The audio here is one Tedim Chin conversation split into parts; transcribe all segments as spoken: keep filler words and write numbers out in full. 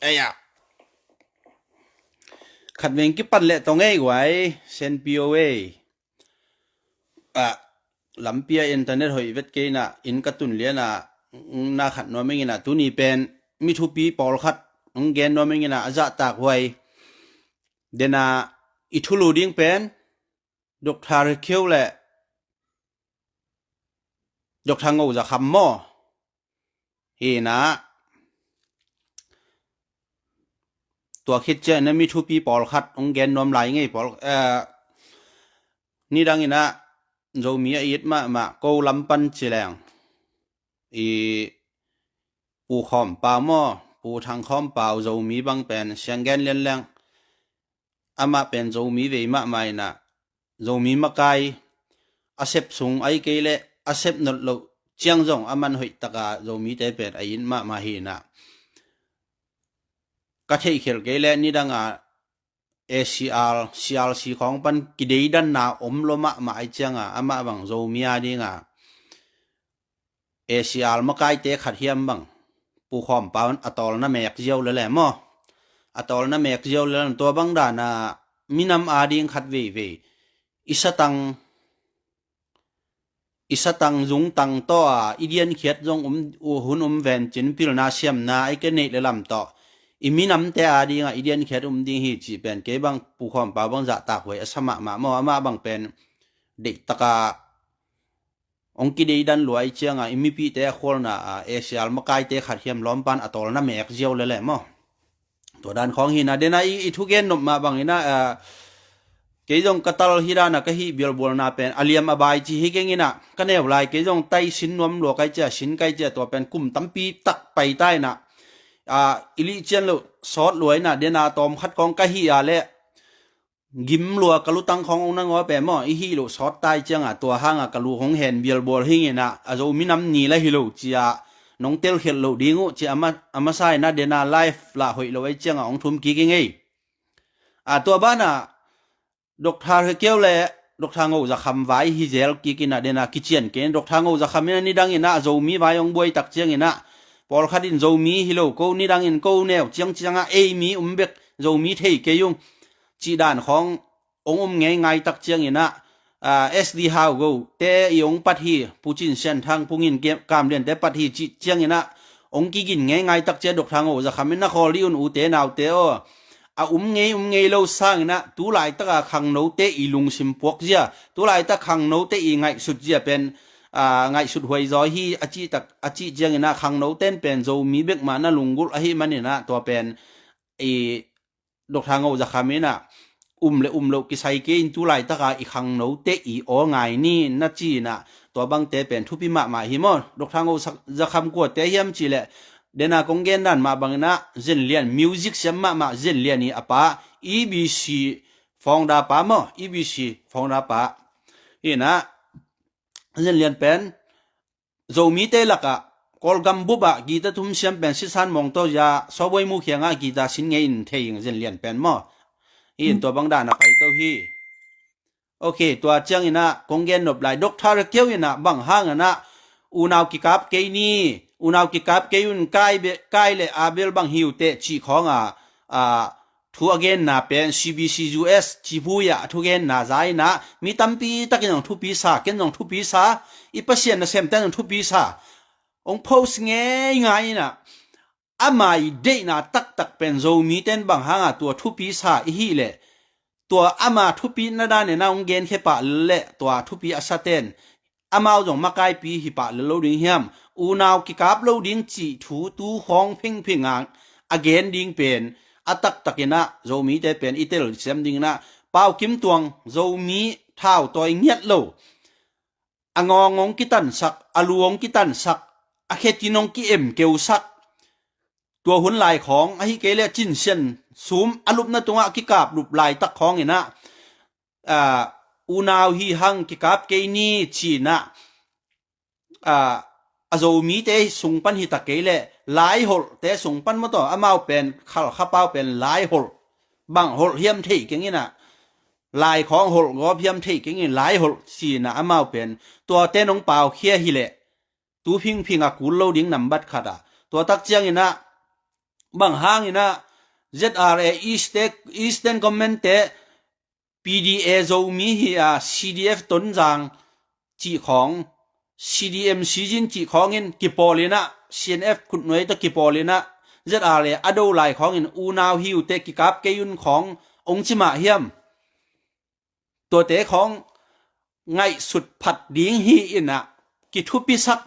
Eia. Khat veng kipan leh tong ei guai, Sen P O A. Ah, lampi a internet hoih vet kei inah, inn ka tun lianah, na khat nuam ing inah, tuni pen mi thupi pawlkhat hong gen nuam ing inah, a zahtak huai. Dena i thulu ding pen Doctor Rikheu le Doctor Ngo Za Kham maw? Hi inah, tua khit ciang inah mi thupi pawlkhat hong gen nuam lai ngei pawl, eh, nidang inah Zomi a it mahmah ko lam pan ci leng, i Pu Khawm Pau maw, Pu Thang Khawm Pau, Zomi bang pen siang gen lian leng, amah pen Zomi vei mahmah inah, Zomi makai a sep sung ahi kei leh a sep not loh ciang zong a man hoih taka Zomite pen a it mahmah hi inah, ka theihkhial kei leh nidanga A C R, C R C khawng pan kideidanna om lo mahmah ahi cianga, amah bang Zomi a dinga A C R makaite khat hiam bang, Pu Khawm Pau in a tawlna mek ziau lele maw? A tawlna mek ziau lele, tua bang dana minam a ding khat veivei i satang, i satang zungtang tawh a, i diankhiat zong um, uh, hun um ven cin, pilna siamna ahi kei neih le lam tawh i minamte a dinga i diankhiat um ding hi cih pen kei bang Pu Khawm Pau bang zahtak huai a sa mahmah maw? Amah bang pen deihtaka hong kideidan lua ahi cianga i mipihte a khualna a, A C R makaite khat hiam lawmpan a tawlna mek ziau lele maw? Tua dan khawng hi inah, dena i, i thugen nop mah bang inah, ah, kei zong ka tal hi dana ka hih bialbualna pen a liam a bai ci hi keng inah, ka neu lai kei zong tai sin nuam lua kai cia, sin kai cia, tua pen kum tampi tak pai ta inah, ah, i lih cian loh sawt lua inah, dena tawm khat khawng ka hih a leh gim lua ka lutang khawng hong na ngaw pe maw, i hih loh sawt tai cianga, tua hanga ka lu hong hen bialbual hing inah, a Zomi nam ni la hi lo cia nong telkhialh loh ding uh cia, a ma, a masa inah dena live lah hoih lo ahi cianga hong thum kik ing ei. A, tua bana Doctor Rikheu le Doctor Ngo Za Kham vai hi zel kik inah, dena kician kei in, Doctor Ngo Za Kham inah nidang inah a Zomi vai hong buai tak ciang inah, pawlkhat in Zomi hi lo ko, nidang in ko neu ciang cianga ei mi um bek, Zomi thei kei ung cih dan khawng hong um ngeingai tak ciang inah, ah, S D Hau Go te i hong pat hi, Pu Cin Sian Thang, Pu Ngin Kam Lian te pat hi cih ciang inah hong kigin ngeingai tak ciang, Doctor Ngo Za Kham in na khawl dih un ute naute aw. A um ngei, um ngei lo sang inah, tu laitaka khangnote i lungsim puak zia, tu laitak khangnote i ngaihsut zia pen, ah, ngaihsut huai zaw hi a cih tak, a cih ciang inah, khangnote in pen Zomi bek mah na lunggulh ahih man inah, tua pen i Doctor Ngo Za Kham inah um le um loh kisai kei in, tu laitaka i khangnote i aw ngai ni na ci inah, tua bangte pen thupi mahmah hi maw? Doctor Ngo Za, Za Kham kuate hiam cih leh, dena kong gen dan mah bang inah Zen Lian, music siam mahmah Zen Lian i a pa, E B C founder pa maw, E B C founder pa. Hi inah, Zen Lian pen Zomite lakah Kawlgam bupah guitar thum siam pen Sisan Mawngtaw zia, Sawbuai Mu kiangah guitar sin ngei in thei ing, Zen Lian pen maw. Hi in, tua bang dana pai to hi. Ok, tua ciang inah kong gen nop lai, Doctor Rikheu inah bang hang inah unau kikap kei ni, unau kikap kei un, Kai be, Kai le Abel bang hi uh teh cih khawnga, ah, thu a genna pen C B C U S Cibui ah a thugenna za inah, mi tampi takin zong thupi sa, ken zong thupi sa, i Pasian nasemte zong thupi sa, hong post ngeingai inah, ama i deihna taktak pen Zomite in bang hanga tua thupi sa i hih leh, tua ama thupina dan inah hong genkhia pah leh, tua thupi a saten amau zong makaipi hi pah lel lo ding hiam? Unau kikap lo ding cih thu tu khawng phingphing a, a gen ding pen, a taktak inah Zomite pen i telsiam ding inah, Pau Kim Tuang, Zomi thautawi ngiat lo, a ngawng hong kitansak, a lu hong kitansak, a khetin hong ki-emkeusak, tua hun lai khawng, ahih kei leh Cin Sian Sum a lupna tungah kikap lup laitak khawng inah, ah, unau hi hang kikap kei ni ci inah, ah, a Zomite sung pan hi ta kei leh, Laiholhte sung pan maw, tua amau pen, Khalkha pau pen Laiholh, bang holh hiam thei keng inah, lai khawng holh gawp hiam thei keng in, Laiholh ci inah amau pen, tuate nong paukhia hi leh, tu phingphing a kul lo ding nambat khat a. Tua tak ciang inah, Bang hangin ah Z R A East te, Eastern Command te P D A Zomi hi a, C D F Tonzang cih khawng, C D M Sizin cih khawngin kipawl in ah, C N F khutnuai tawh kipawl in ah Z R A a do lai khawngin unau hi uh teh kikap kei un khawng hong ci mah hiam? Tuate khawng ngaihsut phat ding hi in ah, kithupisak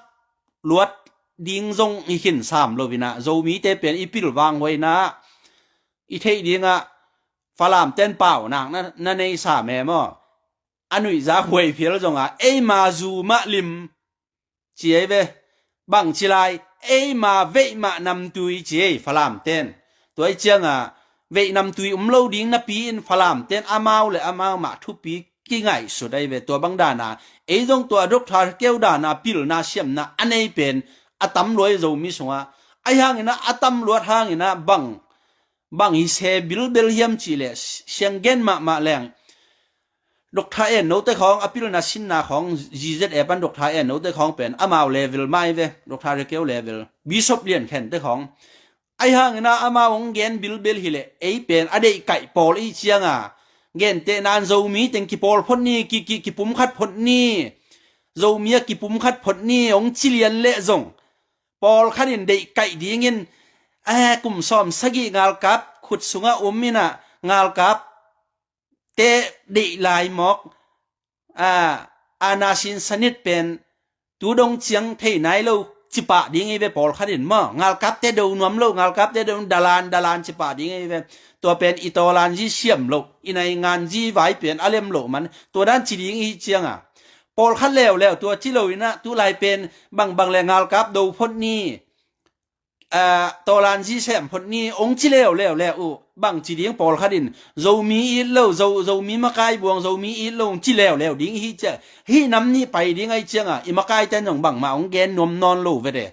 luat ding zong hi khin sam lo in ah, Zomite pen i pilvang huai in ah, i theih ding ah Falam ten paunak na, na nei sam e maw? A nuihzak huai phial zong a, eima zu mah lim ci ei ve. Bang ci lai, eima veih mah namtui ci ei Falam ten. Tua i ciang a, veih namtui um lo ding napi in Falam ten amau le amau mah thupi kingaihsut ei ve. Tua bang dan a, ei zong tua Doctor Keu dan a pilna siamna a nei pen a tam lua i Zomi sungah. Ahi hangin ah a tam luat hangin ah bang, bang hi se bilbel hiam cih leh siang gen mahmah leng. Doctor En No te khawng a pilna sinna khawng, Z Z A pan Doctor En No te khawng pen amau level mah ei ve, Doctor Rekeu level, Bishop Lian Khen te khawng. Ahi hangin ah amau hong gen bilbel hi leh ei pen a deih kaih pawl i ciang a, gentehna in Zomi teng kipawl phot ni, ki, ki, kipumkhat phot ni, Zomi a kipumkhat phot ni hong ci lian leh zong, pawlkhat in deih kaih dingin, eh, kum sawm sagih ngalkap khut sungah um in ah, ngalkap te deih lai mawk, a, ana sin sanit pen tu dong ciang thei nai lo ci pah ding ei ve pawlkhat in maw. Ngalkap te do nuam lo, ngalkap te do dalan, dalan ci pah ding ei ve. Tua pen i tawlan zi siam lo, i naingan zi vai pen a lem lo man. Tua dan ci ding i ciang a, pawlkhat leuleu tua ci lo in ah, tu lai pen bangbang le ngalkap do phot ni, a, tawlan zi sem phot ni hong ci leuleu le uh. Bang ci ding pawlkhat in Zomi it lo, Zo, Zomi makai buang, Zomi it lo hong ci leuleu ding hi cia. Hih nam nih pai ding ahi ciang a, i makai ten zong bangmah hong gen nuam nawn lo vet e.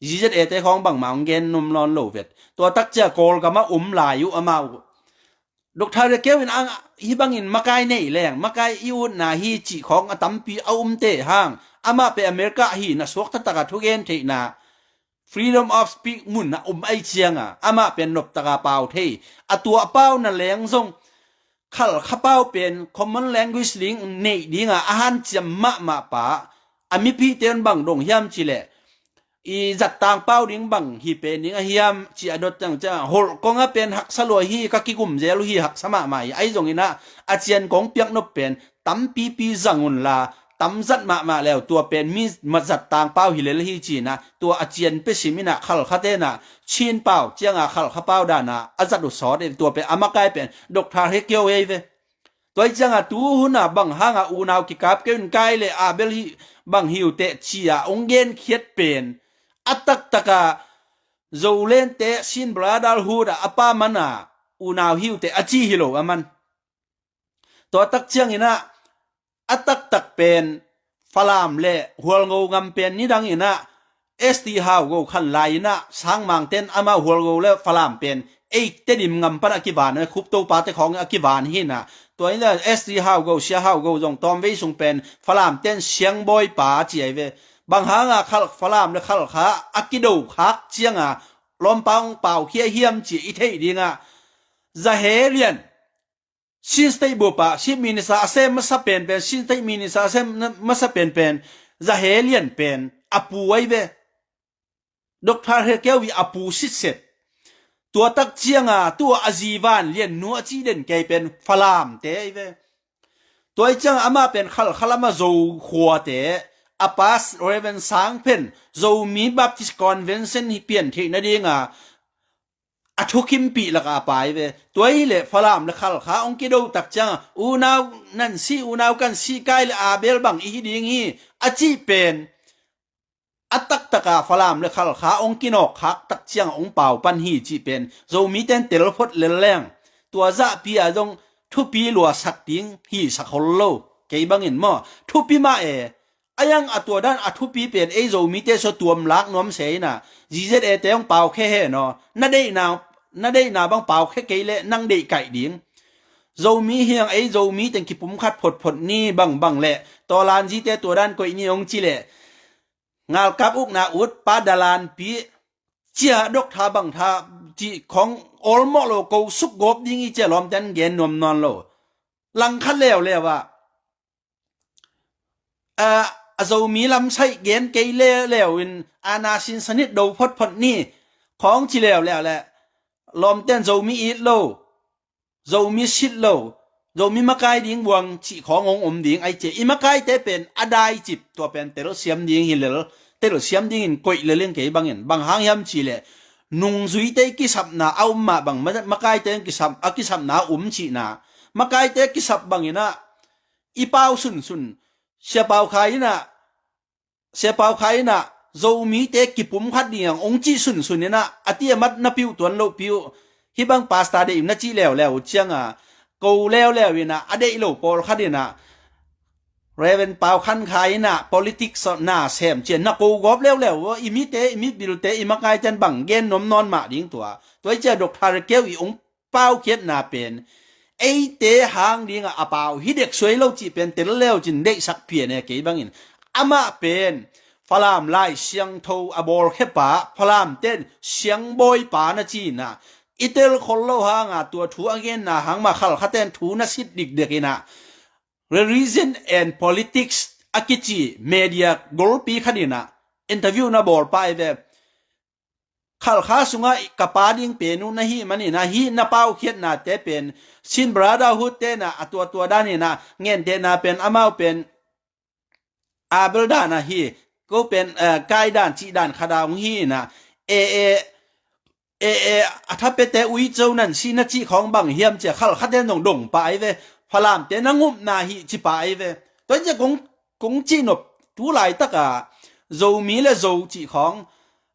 Z Z A te khawng bangmah hong gen nuam nawn lo vet. Tua tak cia Kawlgam ah um lai uh amau. Doctor Rekeu in ang, hih bangin makai nei leng, makai i utna hi cih khawng a tampi a um te hang. Amah pe America hi na suak taktak a thugen theihna, freedom of speech mun a um ahi ciang a, amah pen noptak a pau thei. A tuah pau na leng zong, Khalkha pau pen common language ding neih ding a, a hanciam mahmah pa, a mipihte un bang dong hiam cih leh, i zattang pau ding bang hi pen ding a hiam ci a dot ciang ciang a, holh kong a pen haksa lua hi, ka kigum zel uh hi, haksa mahmah hi. Ahi zongin ah, a cian kong piak nop pen tampipi zang un la, tamzat mahmah leu tua pen mi ma zattang pau hi lel hi ci in ah, tua a cian pia sim in ah, Khalkha ten ah Chin pau ciang a Khalkha pau dan a a zat uh sawt e, tua pen a makai pen Doctor He Kio ei ve. Tua hi ciang a tu hun a bang hang a unau kikap kei un, Kai le Abel hi bang hi uh teh ci a hong genkhiat pen a taktak a Zolente Chin Brotherhood a a pa man a unau hi uh teh a ci hi lo a man. Tua tak ciang in ah a taktak pen Falam le Hualngo ngam pen nidang in ah S T Haugo khan lai in ah, Sangmang ten amau Hualngo le Falam pen ei Tedim ngam pan a kivan, Khup Topa te khawng a kivan hi in ah. Tua in ah S T Haugo, Sia Haugo zong tawmvei sung pen Falam ten siangbawipa ci ahi ve. Bang hang a Khal, Falam le Khalkha a kido khak ciang a lawmpa hong pau khia hiam ci i theih ding ah, Za He Lian, Chin State bup ah Chief Minister a sem masa penpen, Chin State Minister a sem masa penpen, Za He Lian pen a pu ahi ve. Doctor He Kio i a pu sitset. Tua tak ciang a, tua a zi Van Lian nu a ci den kei pen Falamte ahi ve. Tua hi ciang a amah pen Khalkha lam a Zo khuate, a pa Reverend Sang pen Zomi Baptist Convention hi pian theih nading a, a thukhimpih lak a a pa ahi ve. Tua hi leh Falam le Khalkha hong kido tak ciang a, unau nan si, unau kan si, Kai le Abel bang i hi ding hi, a cih pen a taktak a Falam le Khalkha hong kinawk khak tak ciang a hong pau pan hi cih pen Zomi ten tel phot lel leng, tua zahpi a zong thupi luasak ding hi sak hol lo. Kei bangin maw, thupi mah e. A yang a tua dan a thupi pen ei Zomite sua tuam lak nuam se in ah, Z Z A te hong pau khe he naw, na deihna, na deihna bang pau khe kei leh nang deih kaih ding. Zomi hiang ei Zomi teng kipumkhat photphot ni bangbang leh, tawlanzite tua dan koih ni hong ci leh, ngalkap ukna ut pa dalanpi cia dok tha bang tha cih khawng awlmawh lo, ko suk gawp ding i cia lawmten gen nuam nawn lo. Langkhat leuleu ah a, a Zomi lamsaih gen kei leuleu in, a na sinsanit do photphot ni khawng ci leuleu le lawmten Zomi it lo, Zomi sit lo, Zomi makai ding buang cih khawng hong om ding ai cia. I makaite pen a dai cip, tua pen telsiam ding hi lel, telsiam dingin koih lel in kei bangin. Bang hang hiam cih leh nungzuite kisapna a um mah bang, ma-, makaite kisap, a kisapna a um cihna. Makaite kisap bangin ah i pau sunsun, Sia Pau Khai in ah, Sia Pau Khai in ah Zomite kipum khat ding ang ong cih sunsun in ah, a ti a mat na piu tuan lo piu. Hih bang pasta deih na cih leuleu ciang a, ko leuleu in ah, a deih lo pawlkhat in ah, Reverend Pau Khan Khai in ah politics na sem cian na ko gawp leuleu, i mite, i mibilte, i makaiten bang gen nuam nawn mah ding tua. Tua i cia Doctor Keu i ong paukhiatna pen eite hang dingah a pau hi dek suai lo cih pen tel leu cin deihsak pian e kei bangin. Amah pen Falam Lai Siangtho a bawlkhepa, Falamten siangbawipa na cina, i tel khol lo hanga tua thu a genna hangma Khalkhaten thu na sit dikdek inah, Religion and Politics a kici media golpi khat inah interview na bawlpa i ve. Khalkha sungah ka pa ding pen uh na hih maninah, hih na paukhiatnate pen Chin Brotherhood tenah a tuatua daninah, ngentehna pen amau pen Abel dan ahi, ko pen, eh, Kai dan cih dan khada hong hi inah, e e e e a thapete uico nan si na cih khawng bang hiam cia Khalkhate nong dongpa ai ve. Falamte na ngupna hi cipa ai ve. Tua cia kong, kong cihnop tu laitaka Zomi le Zo cih khawng,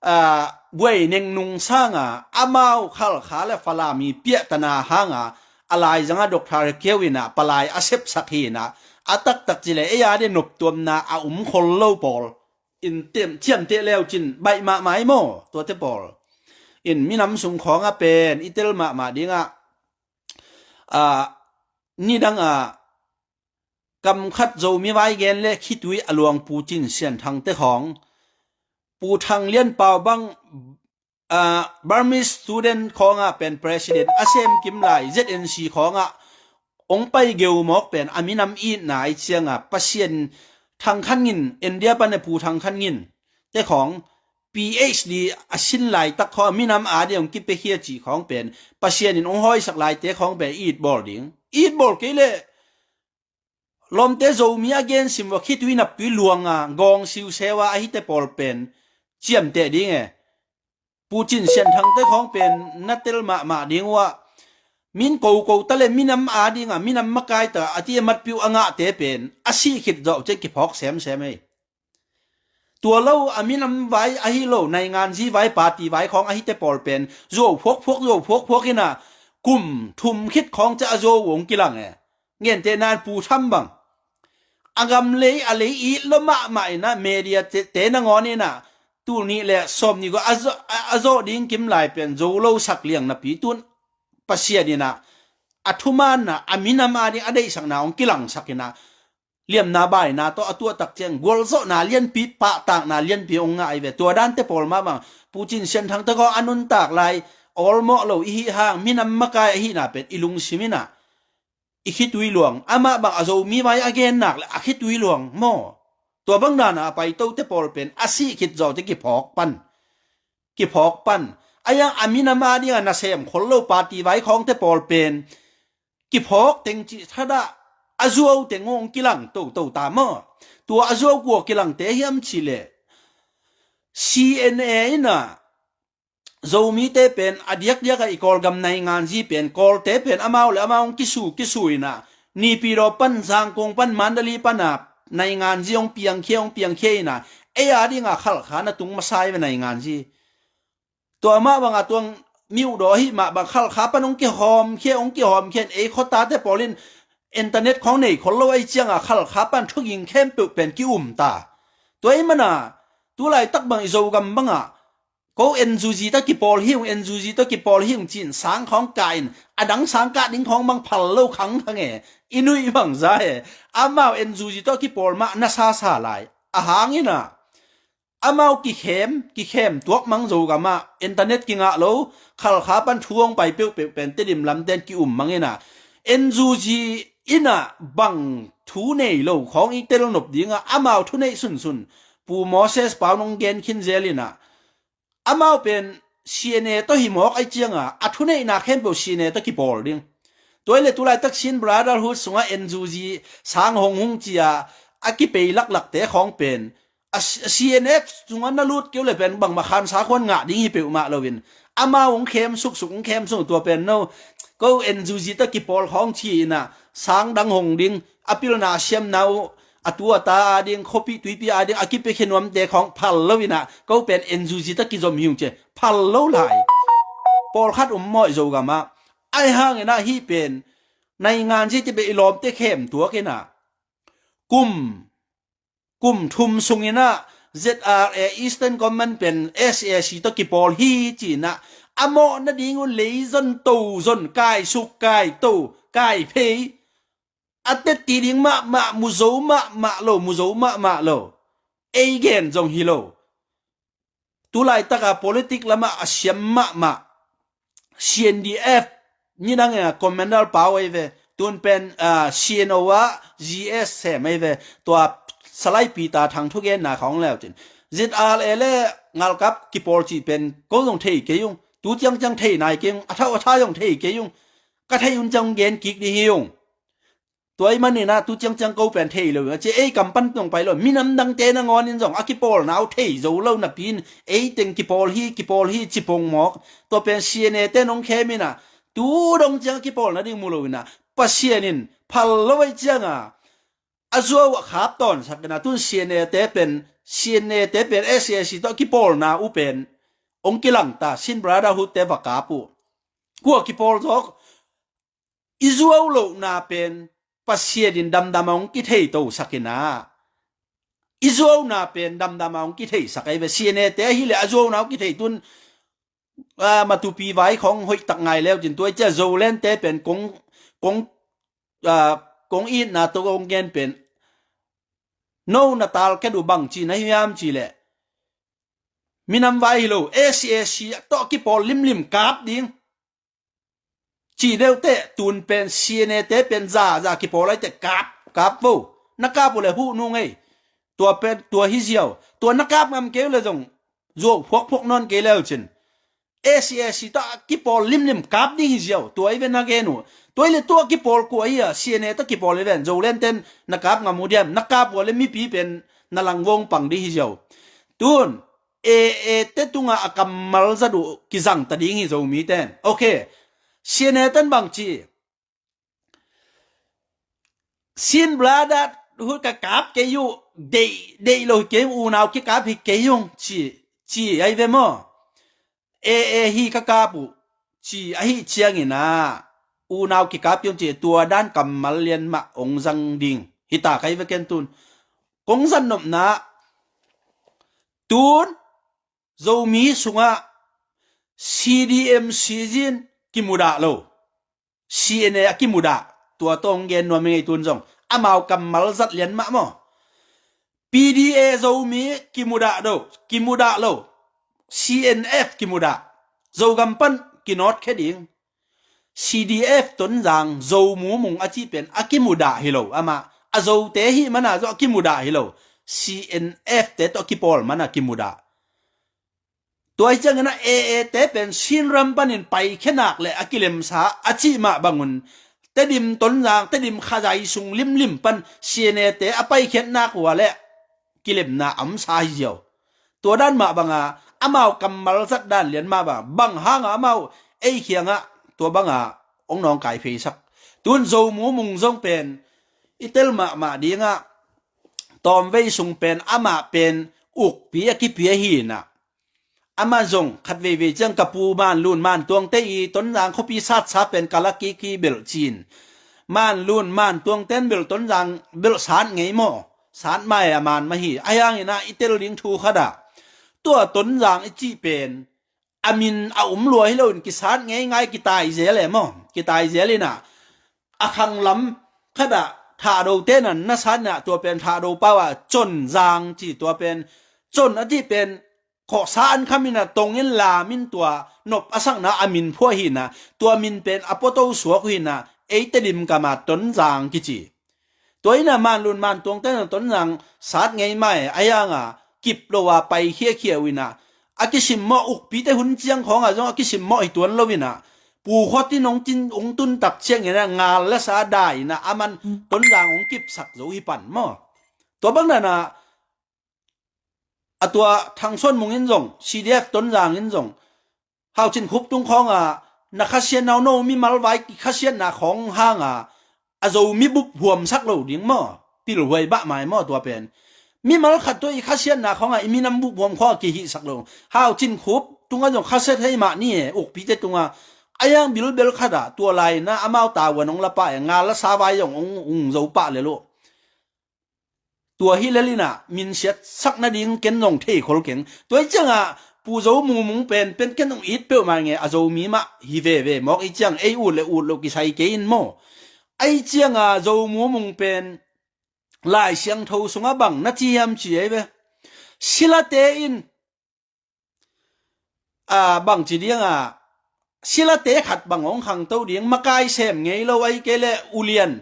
ah, buai nengnung sanga amau Khalkha le Falami piahtana hanga a laizanga Doctor Keu inah palai a sepsak hi inah, a taktak cileh ei a de noptuamna a um khol lo pawl in tem ciamteh leu cin baih mahmah i maw tuate pawl. In minam sung khawngah pen i tel mahmah dingah, ah, nidangah kamkhat Zomi vai gen le khitui a luang Pu Cin Sian Thangte khawng, Pu Thang Lian Pau bang, ah, Burmese student khawngah pen president a sem kim lai Z N C khawngah ong pai geu mawk pen a minam itna i cianga Pasian Thang Khan Ngin, India pan a Pu Thang Khan Ngin te khawng P H D a sin laitak khawng a minam a ding ong kipekhia cih khawng pen Pasian in ong hawisak laite khawng pen it bawl ding. It bawl kei leh lawmte Zomi a gen sim vua khitui naptui luanga gawng siusewa ahite pawl pen ciamteh ding e. Pu Cin Sian Thangte khawng pen na tel mahmah ding uh ah, min koko ta le minam a dinga minam makaita a ti a matpiu a ngahte pen a sih khit zawh cian kiphawk semsem ei. Tua lo a minam vai ahi lo, nainganzi vai, party vai khawng ahite pawl pen zuau phuakphuak, zuau phuakphuak inah kum thum khit khawng ciah a zuau ong kilang e. Ngentehna in Pu Tham bang a gam lei a lei it lo mahmah inah media te, te nangawn inah tul nih le sawm nih gua a zawh, a, a zawh ding kim lai pen zo lo sak liang napi tun Pasian inah a thumaanna a minam a ding a deihsakna hong kilangsak inah liamna baina tawh a tuahtak ciang gualzawhna lianpi, pahtakna lianpi hong ngah ahi ve. Tua dante pawl mah bang Pu Cin Sian Thangte khawng a nuntak lai awlmawh lo i hih hang minam makai ahihna pen i lungsim inah i khitui luang, amah bang a Zomi vai a gennak le a khitui luang maw? Tua bang dana a paitote pawl pen a sih khit zawh cian kiphawk pan, kiphawk pan. A yang a minam a dinga nasem khol lo party vai khawngte pawl pen kiphawk teng cih thadah a zuau teng hong kilang toto ta maw? Tua a zuau kua kilangte hiam cih leh C N A inah Zomite pen a diakdiakah i Kawlgam nainganzi pen Kawlte pen amau le amau hong kisu kisu inah Naypyidaw pan, Zangkong pan, Mandalay pana nainganzi hong piangkhia, hong piangkhia inah ei a dinga Khalkha na tung masa i ve nainganzi. Tua mah banga tuang miuhdaw ahih mah bang Khalkha pan hong kihawmkhia, hong kihawmkhia in ei khuatate pawl in internet khawng nei khol lo ahi cianga Khalkha pan thuging khempeuh pen ki-um ta. Tua ahih mana tu laitak bang i Zogam bangah ko N U G tawh kipawl hi ung, N U G tawh kipawl hi ung ci-in sang khawng kah in a dang sang kah ding khawng bang phal lo khangkhang e. I nuih bangza e. Amau N U G tawh kipawl mah na sasa lai. A hang inah Amau kikhem, kikhem tuak mang Zogam ah, internet kingah lo, Khalkha pan thu hong pai peuhpeuh pen Tedim lamten ki-um mang inah, N U G inah bang thu nei lo khawng i telnop dingah, amau thuneih sunsun Pu Moses Pau nong gen khin zel inah, amau pen C N A tawh hi mawk ai cianga, a thuneihna khempeuh C N A tawh kipawl ding. Tua ile tulaitak Chin Brotherhood sungah N U G sang hong hung cia a kipei laklakte khawng pen a C N F sungah na lut keu le pen bangmah khansa khuan ngah ding hi peuhmah loin, amau hong khem suksuk, hong khem suk tua pen no, ko N U G tawh kipawl khawng ci inah, sang dang hong ding, a pilna a siamna uh, a tu a ta a ding, khuapi tuipi a ding a kipiakhia nuamte khawng phal lo inah, ko pen N U G tawh kizom hi ung ci, phal lo lai. Pawlkhat um mawh Zogam ah, ai hang inah hih pen naingan zite beh i lawmte khem tuak inah, kum kum thum sung inah Z R A Eastern Command pen S A C tawh kipawl hi ci inah, a mawh nading un lei zon to zon, kai suk kai to, kai phei, a tetti ding mahmah, mu zo mahmah lo, mu zo mahmah lo. Ei gen zong hi lo. Tulaitaka politik lamah a siam mahmah C N D F, nidang a Commander Pau ei ve, tun pen, ah, C N O ah G S sem ei ve, tua Salai Peter Thang thugenna khawng leucin, Z R A le ngalkap kipawl cih pen ko zong thei kei ung, tu ciangciang thei nai kei ung, a thau a tha zong thei kei ung, ka thei un ciang gen kik ding hi ung. Tua ih maninah tu ciangciang ko pen thei lo, a ci ei kam pan tong pai lo, minam dangte nangawnin zong a kipawlna uh thei zo lo napi in, ei teng kipawl hi, kipawl hi ci pong mawk. Tua pen C N A te nong khem inah, tu dong ciang a kipawlna ding mu lo inah, Pasian in phal lo ei cianga a zuau a khap tawnsak inah, tun C N A te pen, C N A te pen S A C tawh a kipawlna uh pen hong kilangta, Chin Brotherhood te va kap uh. Kua kipawl zawk? I zuau lohna pen Pasian in damdam a hong kithei tosak inah, i zuauna pen damdam a hong kitheisak ahi ve. C N A te ahileh a zuauna hong kithei tun, ah, Matupi vai khawng hoihtak ngai leucin, tua i cia Zoland te pen kong, kong, ah, kong itna tawh kong gen pen, no na talket uh bangci na hiam cileh, minam vai hi lo, S A C tawh kipawl limlim kap ding. Ci deuhteh tun pen C N A te pen za za kipawl aite kap, kap vo. Na kap uh le huh nung ei. Tua pen, tua hi ziau. Tua na kap ngam kei uh le zong zuau phuakphuak nawn kei leucin, S A C tawh kipawl limlim kap ding hi ziau. Tua i ven na gen uh. Tua i le tua kipawl kua hi a, C N A tawh kipawl i ven. Zoland ten na kap ngam uh diam. Na kap uh le mipi pen na langvong pang ding hi ziau. Tun A A te tungah a kammal zat uh kizang ta ding hi Zomi ten. Ok. C N A ten bangci, Chin Brotherhood ka kap kei uh, deih, deih lo hi kei ung, unau kikap hi kei ung, ci, ci ai ve maw? A A hi ka kap uh, ci ahi ciangin ah, unau kikap kei ung ci, tua dan kammal lian mah ong zang ding hi ta kai ve ken tun. Kong zat nopna, tun Zomi sungah C D M C zin kimudah lo, C N A a kimudah, tua tawh hong gen nuam hi ngei tun zong. Amau kammal zat lian mah maw? P D A Zomi kimudah lo, kimudah lo, C N F kimudah, Zogam pan kinawtkhia ding. C D F Tonzang Zo Mu Mung a cih pen a kimudah hi lo, amah a Zote hi mana zong a kimudah hi lo, C N F te tawh a kipawl mana kimudah. Tua hi ciangin ah A A te pen Chin ram panin paikhianak le a kilemsa a cih mah bangun, Tedim Tonzang, Tedim khazai sung limlim pan C N A te a paikhiatnak uh a le kilemna a omsa hi ziau. Tua dan mah banga amau kammal zat dan lian mah banga, bang hanga amau ei khiangah tua banga ong nawngkai pheisak. Tun Zo Mu Mung zong pen i tel mahmah dingah, tawmvei sung pen amah pen ukpi a kipia hi inah, amah zong khat veivei ciang ka pu Manlun Mantuangte i Tonzang khuapi satsa pen ka la kiki belh cin. Manlun Mantuangten belh Tonzang belh sat ngei maw? Sat mai a man mah hi. A hiang inah i tel ding thu khatah, tua Tonzang i cih pen a min a um lua hi loin kisat ngei ngai, kitai zel e maw? Kitai zel inah a khanglam khatah Thahdo tenan na sat inah tua pen Thahdo pau ah Conzang ci, tua pen Con a cih pen khawhsa an kham in ah, tong in lam in tua nop a sakna a min phuah hi in ah, tua min pen a puato suak uh hi in ah, ei Tedim kam ah Tonzang kici. Tua in ah Manlun Mantuang te in ah Tonzang sat ngei mah e, a hiang ah kip lo a pai khiakhia uh in ah, a kisimmawh Ukpite hun ciang khawng ah zong a kisimmawh hi tuan lo in ah, Pu Khuat in hong tin, hong tun tak ciangin ah ngal le sa dai in ah, a man Tonzang hong kipsak zo hi pan maw. Tua bang dan ah a tua Thang Suan Mung in zong, C D F Tonzang in zong, Hau Cin Khup tung khawng ah na khasiatna uh, no mimal vai kikhasiatna khawng hang ah, a Zomi bup huamsak lo ding maw, pilhuai bah mai maw tua pen. Mimal khat tua i khasiatna khawng ah i minam bup huam khawng ah kihihsak lo. Hau Cin Khup tung ah zong khasiat thei mah ni e, Ukpite tung ah. A hiang bilbel khat ah tua lai in ah amau tavuan hong la pah e, ngal le sa vai zong hong, hong zo pah lel uh. Tua hi lel in ah, min siatsak nading ken zong thei khol keng. Tua hi ciang ah, Pu Zo Mu Mung pen, pen ken zong it peuhmah nge, a Zomi mah hi veve mawk hi ciang, ei ut le ut lo kisai kei in maw. Ahi ciang ah, Zo Mu Mung pen, Lai Siangtho sungah bang na ci hiam ci ei ve. Silate in, a, bangci ding a, silate khat bang hong khangto ding, makai sem ngei lo, ahih kei leh ulian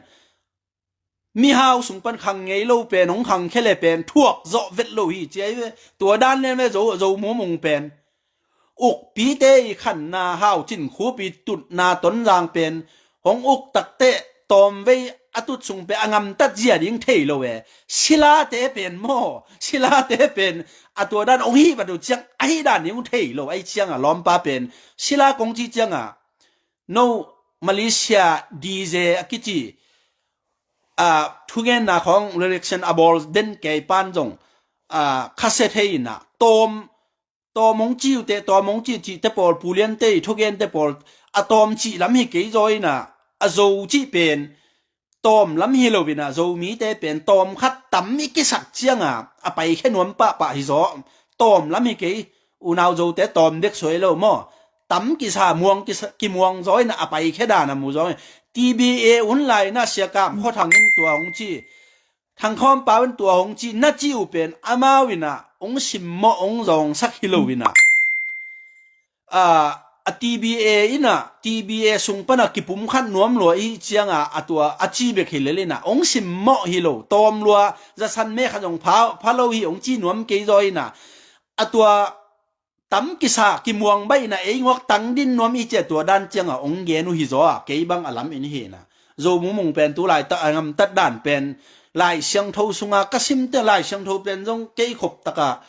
mihau sung pan khang ngei lo pen hong khangkhia le pen thuak zawh vet lo hi ci ei ve. Tua dan lian ve Zo, Zo Mu Mung pen. Ukpite i khanna, Hau Cin Khup i tutna Tonzang pen hong uk takteh tawmvei a tut sung pen a ngamtat zia ding thei lo e. Silate pen maw, silate pen a tua dan hong hih vat uh ciang, a hih dan ding uh thei lo. Ahi ciang ah lawmpa pen, sila kong ci ciang ah, no Malaysia D J a kici, a, thugenna khawng reaction a bawl den kei pan zong, a, khasiat thei in ah, tawm, tawm hong ci uh teh, tawm hong ci cihte pawl, Pu Lian te i thugente pawl, a tawm cih lam hi kei zaw in ah, a Zo cih pen tawm lam hi lo in ah, Zomite pen tawm khat tam i kisak ciang ah, a paikhia nuam pahpah hi zaw. Tawm lam hi kei, unau Zote tawm dek suai lo maw. Tam kisa, muang kisa, kimuang zaw in ah, a paikhia dan a mu zaw. T B A hun lai in ah Sia Kam Khua Thang in tua hong ci, Thang Khawm Pau in tua hong ci, na ci uh pen amau in ah hong simmawh, hong zawngsak hi lo in ah, a, a T B A in ah, T B A sung pan a kipumkhat nuam lua i ciang ah, a tua a ci bek hi lel in ah, hong simmawh hi lo, tawm lua, zasan me khat zong pha, pha lo hi hong ci nuam kei zaw in ah, a tua tam kisa, kimuang baih in ah, ei nguak tang din nuam i ci a, tua dan ciang ah hong gen uh hi zaw a, kei bang a lam in hi in ah. Zo Mu Mung pen tu laitak a ngamtat dan pen, Lai Siangtho sung ah ka simte, Lai Siangtho pen zong kei khop tak ah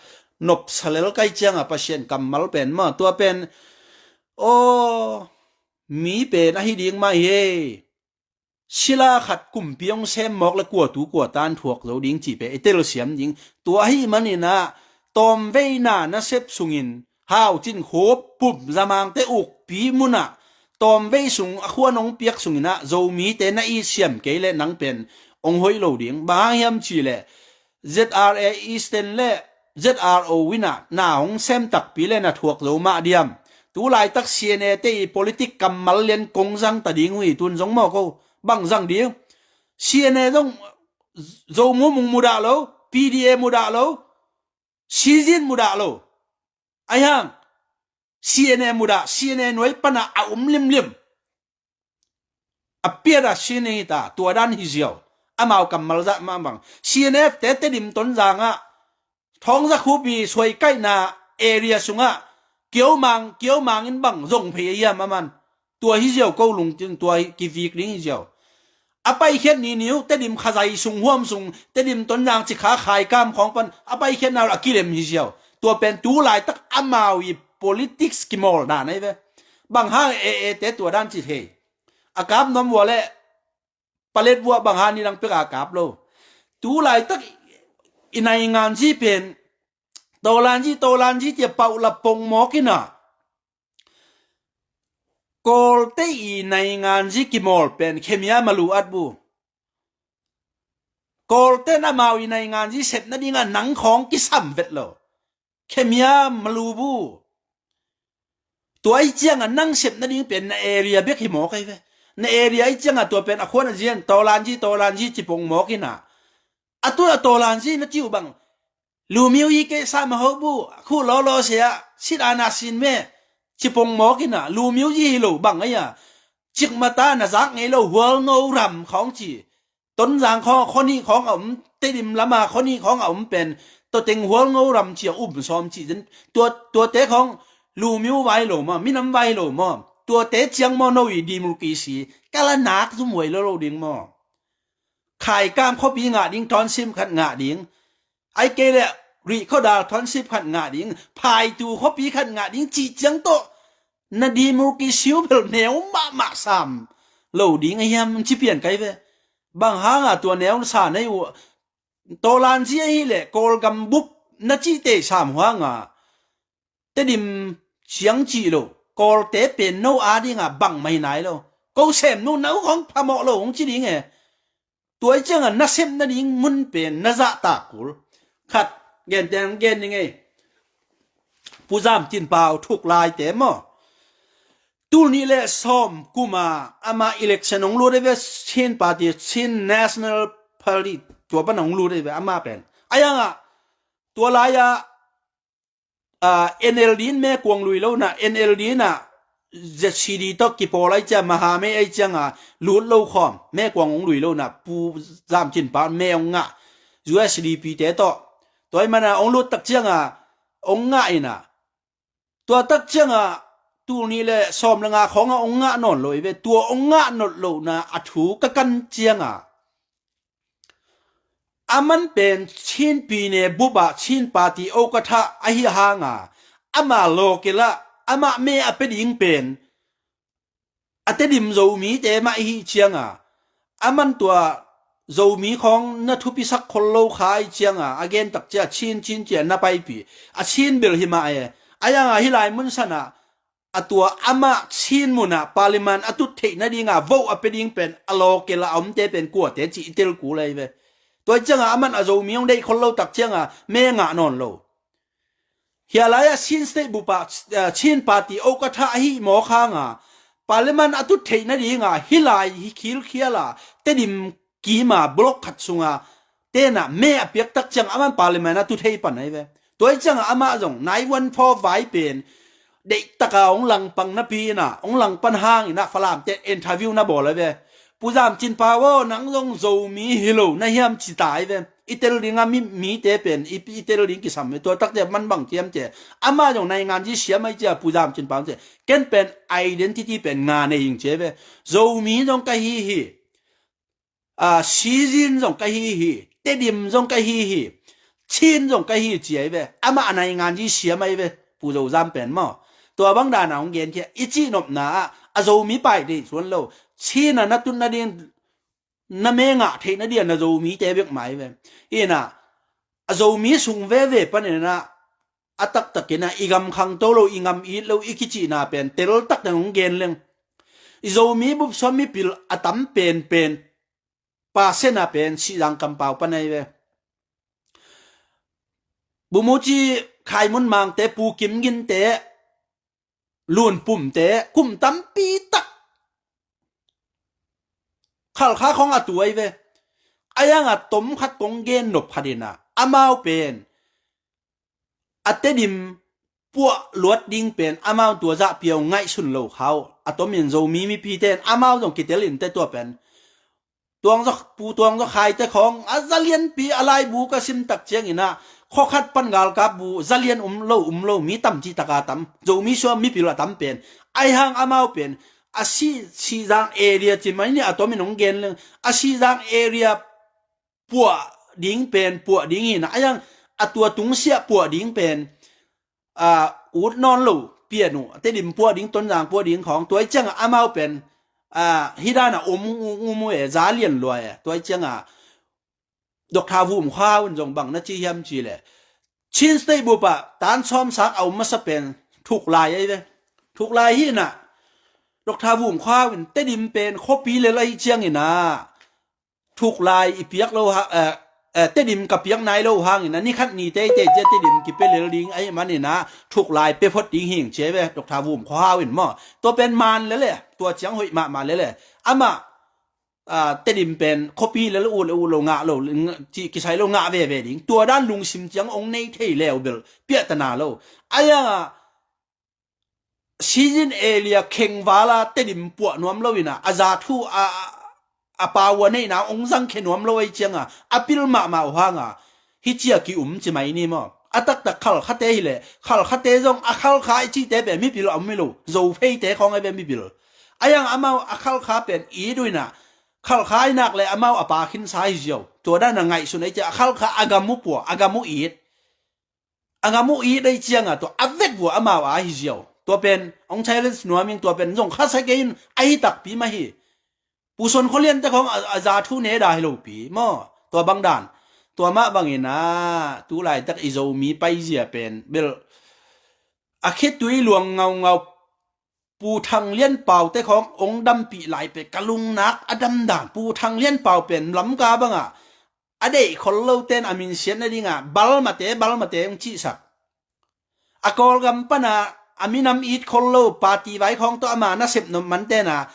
nopsa lel ka hih ciang ah, Pasian kammal pen maw, tua pen, aw, mi pen ahi ding mah hi e. Sila khat kumpi hong sem mawk le kua tu kua tan thuak zo ding cih pen i telsiam ding. Tua ahih manin ah, tawmveina nasep sungin, Hau Cin Khup, Pum Za Mang te ukpi mun ah, tawmvei sung a khuan hong piak sungin ah, Zomite na it siam kei leh nang pen hong hoih lo ding. Bang hang hiam cih leh, Z R A Eastern le Z R O in ah na hong sem takpi le na thuak zo mah diam? Tu laitak C N A te i politik kammal lian kong zang ta ding uh hi, tun zong maw ko, bang zang ding? C N A zong Zo Mu Mung mudah lo, P D A mudah lo, Sizin mudah lo. Ahi hang, C N A mudah, C N A nuai pan ah a um limlim. A piat ah C N A hi ta, tua dan hi ziau. Amau kammal zah mah bang. C N F te Tedim Tonzang ah, Thawng Za Khup i suaikaihna area sung ah, Kio Mang, Kio Mang in bang zong phei a hiam a man. Tua hi ziau ko lungtang, tua hi kivik ding hi ziau. A paikhiat ni ni uh, Tedim Khazai sung, Huam sung, Tedim Tonzang, Cikha, Khaikam khawng pan a paikhiatna uh a kilem hi ziau. Tua pen tu laitak amau i politics kimawl dan ahi ve. Bang hang e e te tua dan ci thei. A kap nuam vua leh, palet vua bang hang ni dang pek a kap lo. Tu laitak i naingan zi pen, tawlan zi, tawlan zi tia pauh la pong mawk in ah, Kawlte i naingan zi kimawl pen khemia malu at bu. Kawlte in amau i naingan zi sep nading ah nang khawng kisam vet lo. Khemia malu bu. Tua ahi ciang ah nang sep nading pen na area bek hi mawk ahi ve. Na area ahi ciang ah tua pen a khuan a zian, tawlan zi, tawlan zi ci pong mawk in ah, a tu a tawlan zi na ci uh bang, လူမျိုးရေးကိစ္စမဟုတ်ဘူး၊ အခုလောလောဆယ်က စစ်အာဏာရှင်ပဲ၊ ကျပုံမော်ကင်တာ၊ လူမျိုးရေး ဟီလို ဘင်အယ cikmata na zak ngei lo, hual ngo ram khawng ci, Tonzang khawng, khuanih khawng a om, Tedim lama khuanih khawng a om pen, tua teng hual ngo ram ci a um sawm ci zen, tua, tuate khawng လူမျိုး vai lo maw, minam vai lo maw, tuate ciang maw no i democracy ka la nak zum huai lo lo ding maw? Khaikam khuapi ngah ding, township khat ngah ding, ai kei le Rihkhawdal township khat ngah ding, Phaitu khuapi khat ngah ding cih ciang tawh na democracy bel neu mahmah sam lo ding a hiam ci pian kai ve. Bang hanga tua neu sa nei uh, Tawlanzi ahi le Kawlgam bup na cihte sam huanga Tedim siang cih lo, Kawlte pen no a dinga bang mai nai lo. Ko sem nu nau khawng phamawh lo hong ci ding e. Tuai cianga na sem nading mun pen na zahtak kul. Khat, genteng gen ding ei. Pu Zam Cin Pau thuk laite maw, tul nih le sawm kuma ama election hong lut ei ve, Chin Party, Chin National Party, tua pan hong lut ei ve ama pen. Ayanga tua laia NLD in Mekuang lui lo na, NLD na ZCD tawh kipawl ai cia, Mahamei ai cianga lut lo khawm, Mekuang hong lui lo na, Pu Zam Cin Pau me hong ngah, USDP te tawh. Tua i mana hong lut tak cianga hong ngah ina, tua tak cianga tul nih le sawm le nga khawnga hong ngah nawn lo i ve. Tua hong ngah nawn lo na a thu ka kan cianga, aman pen Chin pyine bup ah Chin Party okatha ahi hanga, ama lawkil ah amah me a pia ding pen a Tedim Zomite mah ihi cianga, aman tua Zomi khawng na thupisak khol lo kha i cianga, a gen tak cia Chin, Chin cia na paipih, a Chin bel hi mah e. Ayanga hi lai mun sanah a tua amah Chin munah Parliament a tut theih nadinga vote a pia ding pen a lawkil a omte pen kuate cih i tel kul ei ve. Tua i cianga aman a Zomi hong deih khol lo tak cianga me ngah nawn lo. Hia lai-ah Chin State bupa, eh, Chin Party okatha ahi mawk hanga Parliament a tut theih nadinga hi lai hi khilkhiala Tedim kima block khat sunga tena me a piak tak ciang aman Parliament a tu thei pan ahi ve. Tua i cianga amah zong nine one four vai pen deihtaka hong langpang napi ina, hong langpan hang ina Falamte interview na bawl ahi ve. Pu Zam Cin Pau aw, nang zong Zomi hi lo na hiam ci ta ahi ve. I tel dinga mi, mite pen i, i tel ding kisam ve. Tua takte man bang ciamte, amah zong naingan zi siam ahi cia Pu Zam Cin Pau te, ken pen identity pen nga nei ing ci ahi ve. Zomi zong ka hi hi. Sizin zong ka hi hi, Tedim zong ka hi hi, Chin zong ka hi ci ahi ve. Amah a naingan zi siam ahi ve, Pu Zo Zam pen maw. Tua bang dana hong gen khia i cihnopna ah a Zomi pai deih suan lo, Chin a na tut nading, na me ngah theih nading a na Zomite bek mah ahi ve. Ina a Zomi sung veve paninah a taktakinah i gam khangto lo, i gam it lo i kicihna pen teltakte hong gen leng. I Zomi bupsuam mipil a tam penpen pasena pen Sihzang kampau pan ahi ve. Bumuci Khaimun Mangte, Pu Kim Ginte, Lun Pumte, kum tampi tak Khalkha khawng a tu ahi ve. Ayanga tom khat kong gen nop khat ina, amau pen a Tedim puah luat ding pen amau tua zahpiau ngaihsun lo khau. A tomin Zomi mipite in amau zong kitel inte tua pen. Tuangzaw, Pu Tuangzaw Khaite khawng a zalianpi a laibu ka sim tak ciangina, khawkhat pan galkap bu zalian um lo, um lo, mi tam cih taka tam, Zomi sua mipil a tam pen. Aihang amau pen a si, Sihzang area ci mai ni a tomin hong gen leng, a Sihzang area puah ding pen puah ding hina, ayang a tua tungsiah puah ding pen ut nawn lo pian uh, a Tedim puah ding, Tonzang puah ding khawng. Tua i cianga amau pen hidana om um uh e, za lian lua e. Tua i cianga Doctor Vum Khau in zong bang na ci hiam ci le, Chin State bupa tan sawmsak a um masa pen Thuklai ahi ve. Thuklai hina Doctor Vum Khau in Tedim pen khuapi lel ahi ciangina Thuklai i piak lo ha, eh, eh, Tedim ka piak nai lo hangina nikhat ni teitei cia Tedim kipia lel ding ahi manina Thuklai pia phot ding hing ci ahi ve, Doctor Vum Khau in maw. Tua pen man lele, tua ciang hoih mahmah lele. Amah Tedim pen khuapi le lo, uh le uh lo, ngah lo, cih kisai lo, ngah veve ding. Tua dan lungsim ciang ong nei thei leu bel piahtana lo. Ayang a season elia khengvala Tedim puah nuam lo ina, a za thu a, a pau a neihna ong zangkhia nuam lo ei cianga a pil mahmah uh hanga hih cia ki-um ci mai ni maw? A taktak Khalkhate hileh, Khalkhate zong a Khalkha i cihte pen mipil a um hi lo, Zopheite khawng a ve mipil. Ayang amau a Khalkha pen i duina, Khalkha i nak le amau a pa khinsa hi ziau. Tua dana ngaihsun ei cia a Khalkha a gam uh pua, a gam uh it. A gam uh it ei cianga tua a vekvua amau a hi ziau. Tua pen ong challenge nuam ing, tua pen zong khasa kei in a hi takpi mah hi. Pu Suan Khua Lian te khawng a, a za thu ne da hi lopi maw? Tua bang dan. Tua mah bangin a tulaitak i Zomi paizia pen bel a khitui luang ngaungau Pu Thang Lian Pau te khawng ong dampih lai pen ka lungnak a dam dan. Pu Thang Lian Pau pen Lamka banga a deih khol lo ten a minsiat nadinga balmate, balmate ong cihsak. A Kawlgam pana a minam it khol lo party vai khawng tawh ama nasep nop man tena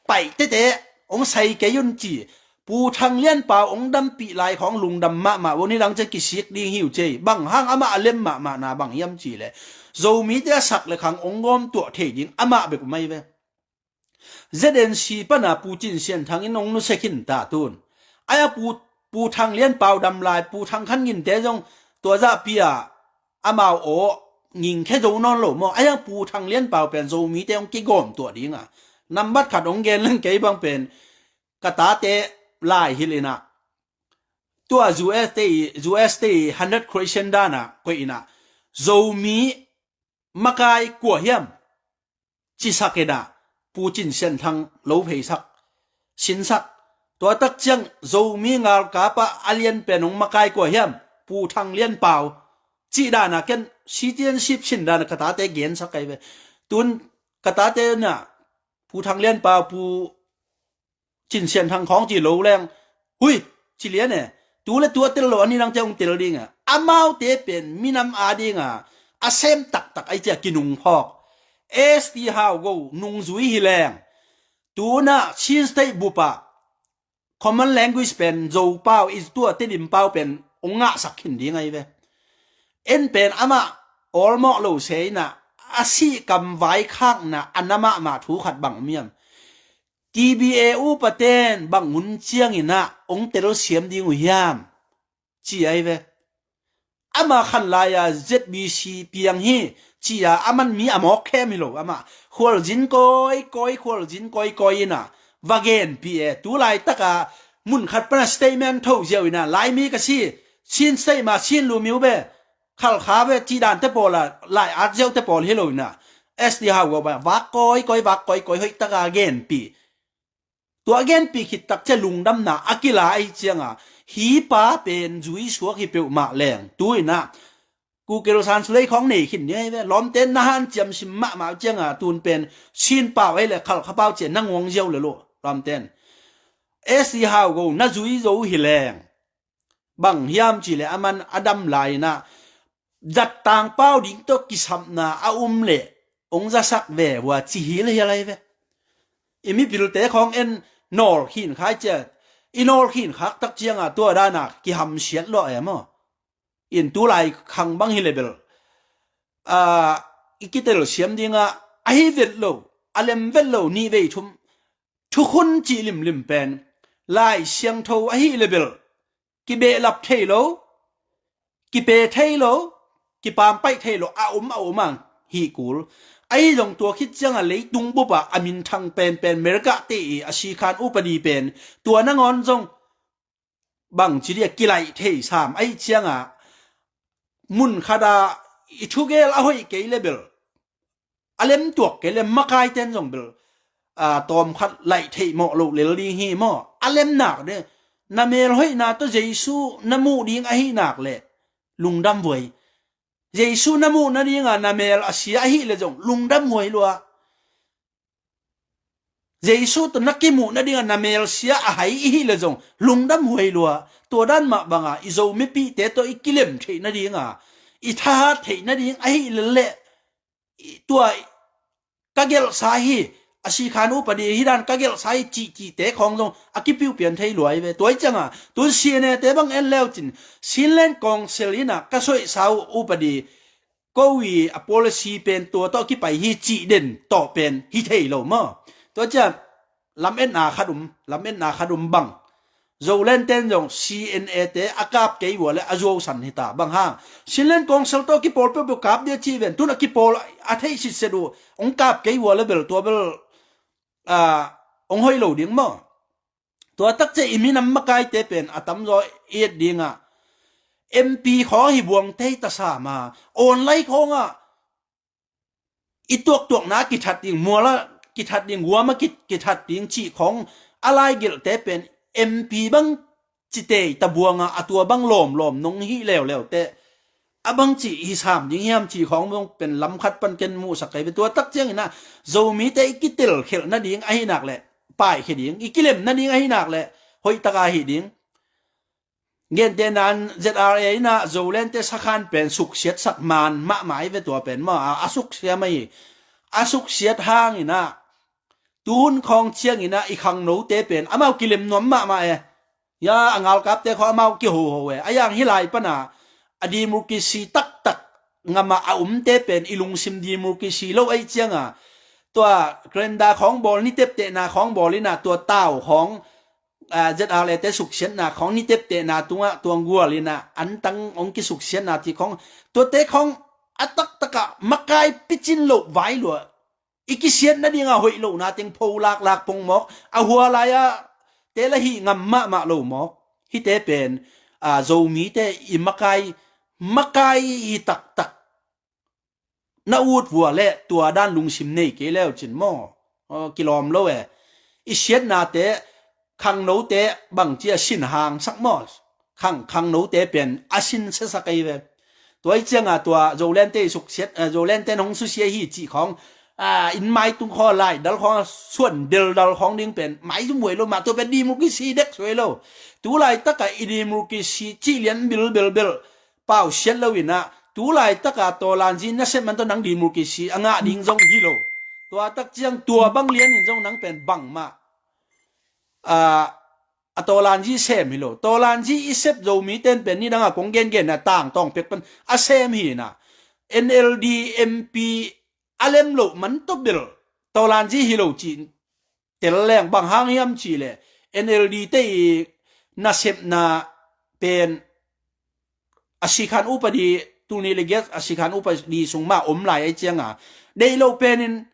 paih tete ong sai kei un ci. Pu Thang Lian Pau ong dampih lai khawng lungdam mahmah uh, nidang cia kisik ding hi uh cei. Bang hang amah a lem mahmahna bang hiam ci le, Zomite a sak le khang ong gawm tuah thei ding amah bek uh mai ve. Z N C pana Pu Cin Sian Thang in ong nusia khin ta tun. Aya Pu, Pu Thang Lian Pau dam lai, Pu Thang Khan Ngin te zong tua zahpi a amau aw ngingkhia zo nawn lo maw? Aya Pu Thang Lian Pau pen Zomite ong kigawm tuah dinga nambat khat ong gen leng kei bang pen ka tate lai hilina tua U S te i, U S te i hundred question dana koih ina Zomi makai kua hiam cisak ina Pu Cin Sian Thang lo pheisak, sinsak. Tua tak ciang Zomi ngalkapa a lian pen ong makai kua hiam? Pu Thang Lian Pau. Cih dana ken citizenship sin dana ka tate gensak kai ve. Tun ka tate na Pu Thang Lian Pau, Pu Cin Sian Thang khawng ci lo leng, hui, ci lian e. Tu le tua tel lo, a nidang te ong tel dinga. Amaute pen minam a dinga a sem taktak ai cia kinung phawk. S T Hau Go nungzui hi leng, tuna Chin State bupa common language pen Zo pau, i tua Tedim pau pen ong ngahsak khin ding ai ve. En pen amah awlmawh lo se ina a sih kam vaikhakna a na mahmah thu khat bang om hiam? T B A upa ten bang hun ciangin ah ong telsiam ding uh hiam? Ci ai ve. Ama khan lai-a Z B C piang hi, ci-a aman mi a mawk khem hi lo, amah khualzin kawikawi, khualzin kawikawi ina va genpih e. Tu laitaka mun khat pana statement tho ziau ina, Laimi ka si, Chin State ma Chin Lumiu be, Khalkha be, cih dante pawla lai at ziaute pawl hi lo ina, S T Hau Go ba vak kawikawi, vak kawikawi hoihtaka genpih. Tua genpih khit tak cia lungdamna a kila ahi cianga, hi pa pen zui suak hi peuhmah leng, tu ina Google Translate khawng nei khin ni ahi ve. Lawmten na hanciam sim mahmah cianga tun pen Chin pau ahi le Khalkha pau cia na nguang ziau le lo lawmten. S T Hau Go na zui zo hi leng, bang hiam ci le aman a dam lai ina zattang pau ding tawh kisapna a um le ong zasak ve vua ci hi le hi lai ve. I mipilte khawng en nawl khin khai cia, i nawl khin khak tak cianga tua dana kihamsiat lua e maw? In tu lai khang bang hi le bel, a, i kitelsiam dinga ahi vet lo, a lem vet lo, nih vei thum thukhun cih limlim pen Lai Siangtho ahi le bel kibehlap thei lo, kipe thei lo, kipampaih thei lo a um a um ang hi kul. Ahi zong tua khit cianga leitung bupa a minthang penpen Merkah te i a sikhan upadi pen tua nangawn zong bangci dia kilaih thei sam ahi cianga mun khata i thugel a hoih kei le bel, a lemtuak kei le makaiten zong bel, a, tawmkhat laih theih mawh loh lel ding hi maw? A lemnak de, na mel hoihna tawh Jesu na muh ding ahi nak le lungdam vuai. Jesu na muh nadinga na mel a sia ahi le zong lungdam vuai lua. Jesu tawh na kimuh nadinga na mel sia a hai ihi le zong lungdam vuai lua. Tua dan mah banga i Zo mipihte tawh i kilem theih nadinga, i thahat theih nading ahi le le, tua ka gelhsa hi, a sikhan upadi hi dan ka gelhsa hi cihcihte khawng zong a kipiupian thei luai ve. Tua hi cianga tun C N A te bang en leucin Chinland Council inah ka soihsa uh upadi ko i a policy pen tua tawh kipai hi cih den tawh pen hi thei lo maw? Tua ciang lametna khat um, lametna khat um bang. Zoland ten zong C N A te a kap kei ua le a zuausan hita bang hang. Chinland Council tawh kipawl peuhpeuh kap dia ci ven tun a kipawl a theih sitset uh hong kap kei ua le bel tua bel a hong hoih lo ding maw? Tua takce i minam makaite pen a tamzaw i et dingah M P khawng hi buang thei ta sama online khawngah i tuaktuakna kithat ding, muala kithat ding, guama kithat ding cih khawng a laigelhte pen M P bang citei tabuanga a tua bang lawmlawm nong hih leuleu teh a bang cih hi sam ding hiam cih khawng bang pen lamkhat pan ken muhsak kei ve. Tua tak cianginah Zomite i kitelkhelh nading ahi nak leh paikhia ding, i kilem nading ahi nak leh hoihtaka hi ding. Gentehna in Z R A inah Zolente sakhan pen suksiatsak man mahmah i ve tua pen maw a, a suksiam ahi. A suksiat hanginah tuhun khawng cianginah i khangnote pen amau kilem nuam mahmah e. Ya a ngalkapte khawng amau kihoho e. A yang hi lai pana a democracy taktak ngamah a umte pen i lungsim democracy lo ahi cianga tua calendar khawng bawl, niteptehna khawng bawl inah tua tau khawng Z R A te suksiatna khawng niteptehna tungah tuanggual inah antang hong kisuksiatna ti khawng tuate khawng a taktakah makai picin loh vai lua i kisiat nadinga hoih lohna teng pho laklak pong mawk a hua lai-ah te la hih ngam mahmah lo mawk. Hite pen Zomite i makai makai hi taktak na ut vua le tua dan lungsim nei kei leucin maw? Kilawm lo e. I siatnate khangnote bangci a sin hangsak maw? Khang khangnote pen a sin siasak ei ve. Tua i cianga tua Zolente i suksiat Zolente nong susia hi cih khawng in maitung khaw lai dal khawng suan del dal khawng ding pen maizum huai lo mah tua pen democracy dek suai lo. Tu laitaka i democracy cih lian bilbelbel pausiat lo inah tu laitaka tawlanzi nasep man tawh nang democracy a ngah ding zong hi lo. Tua tak ciang tua bang lianin zong nang pen bangmah a tawlanzi sem hi lo. Tawlanzi i sep Zomi ten pen nidanga kong gengen a tangtawng pek pan a sem hi inah N L D M P a lem loh man tawh bel tawlanzi hi lo cih tel leng bang hang hiam cihleh N L D te i nasepna pen a sikhan upadi tuni le giat a sikhan upadi sung mah om lai ahi cianga deih lo penin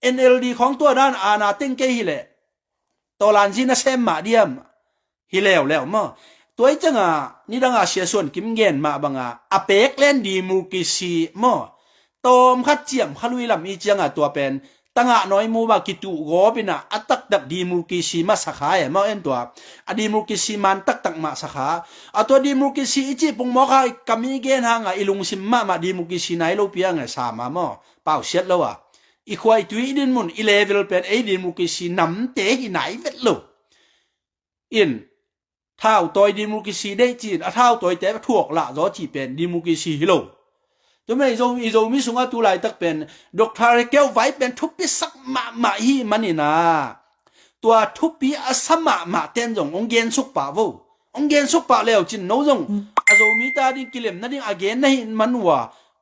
N L D khawng tua dan ana teng kei hileh tawlanzi nasem mah diam hi leuleu maw? Tua i cianga nidanga siasuan kim gen mah banga a pek len democracy maw? Tawm khat ciam kha lui lam i cianga tua pen tangah nawi mu ba kituh gawp inah a taktak democracy masa kha e maw en tua a democracy man taktak masa kha a tua democracy i cih pungmawk ha i kam i gen hanga i lungsim mahmah democracy nai lo piang e sama maw? Pausiat lo a i khua i tui i dinmun i level pen ei democracy namte hi nai vet lo. In thautawi democracy deih ci-in a thautawite thuak lah zaw cih pen democracy hi lo. Tumei zo i Zomi sungah tu laitak pen Doctor Keu vai pen thupisak mahmah hi manina tua thupi a sa mahmah ten zong hong gensuk pah vo. Hong gensuk pah leucin no zong a Zomi ta ding kilem nading a gen na hi man uh a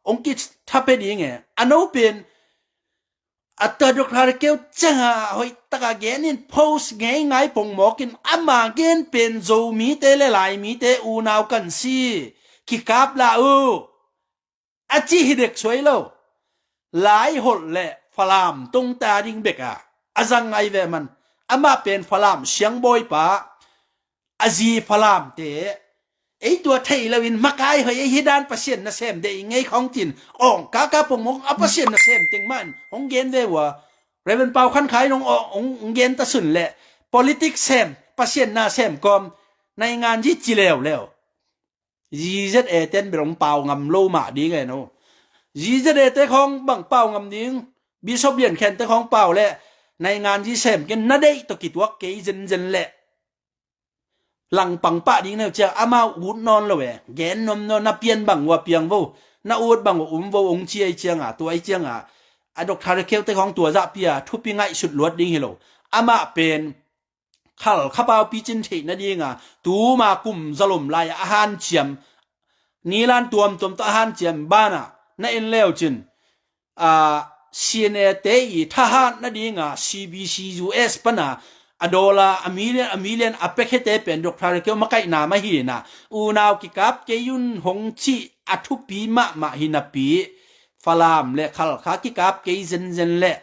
hong kithape ding e. A no pen a ta Doctor Keu cianga hoihtaka genin post ngeingai pongmawkin ama gen pen Zomite le Laimite unau kan si kikap lah uh a ci hi dek suai lo. Laiholh le Falam tungta ding beka a zang ngai ve man amah pen Falam siangbawipa a zi Falamte ei tua thei loin makai hoi ei hi dan Pasian nasem deih ngei khawng cin awng kaka pongmawk a Pasian nasem teng man hong gen ve ua. Reverend Pau Khan Khai nong hong gen ta sun le politics sem Pasian nasem kawm naingan zi ci leuleu. G Z A ten bel hong pau ngam lo mah ding e no. G Z A te khawng bang pau ngam ding Bishop Lian Khen te khawng pau le naingan zi sem ken na deih tawh kituak kei zenzen le langpang pah ding neu ciang amau ut nawn lo e. Gen nuam nawn na pian bang ua piang vo na ut bang ua um vo hong ci ahi cianga tua ahi cianga a Doctor Keu te khawng tua zahpi a thupi ngaihsut luat ding hi lo. Amah pen Khalkha pau picin theih nadinga tuma kum zalom lai a hanciam, nilan tuamtuam tawh a hanciam banah na en leucin, a, C N A te i thahat nadinga C B C U S pana a dollar a million a million a pekhete pen Doctor Keu makaihna mah hina, unau kikap kei un hong cih a thupi mahmah hinapi, Falam le Khalkha kikap kei zenzen le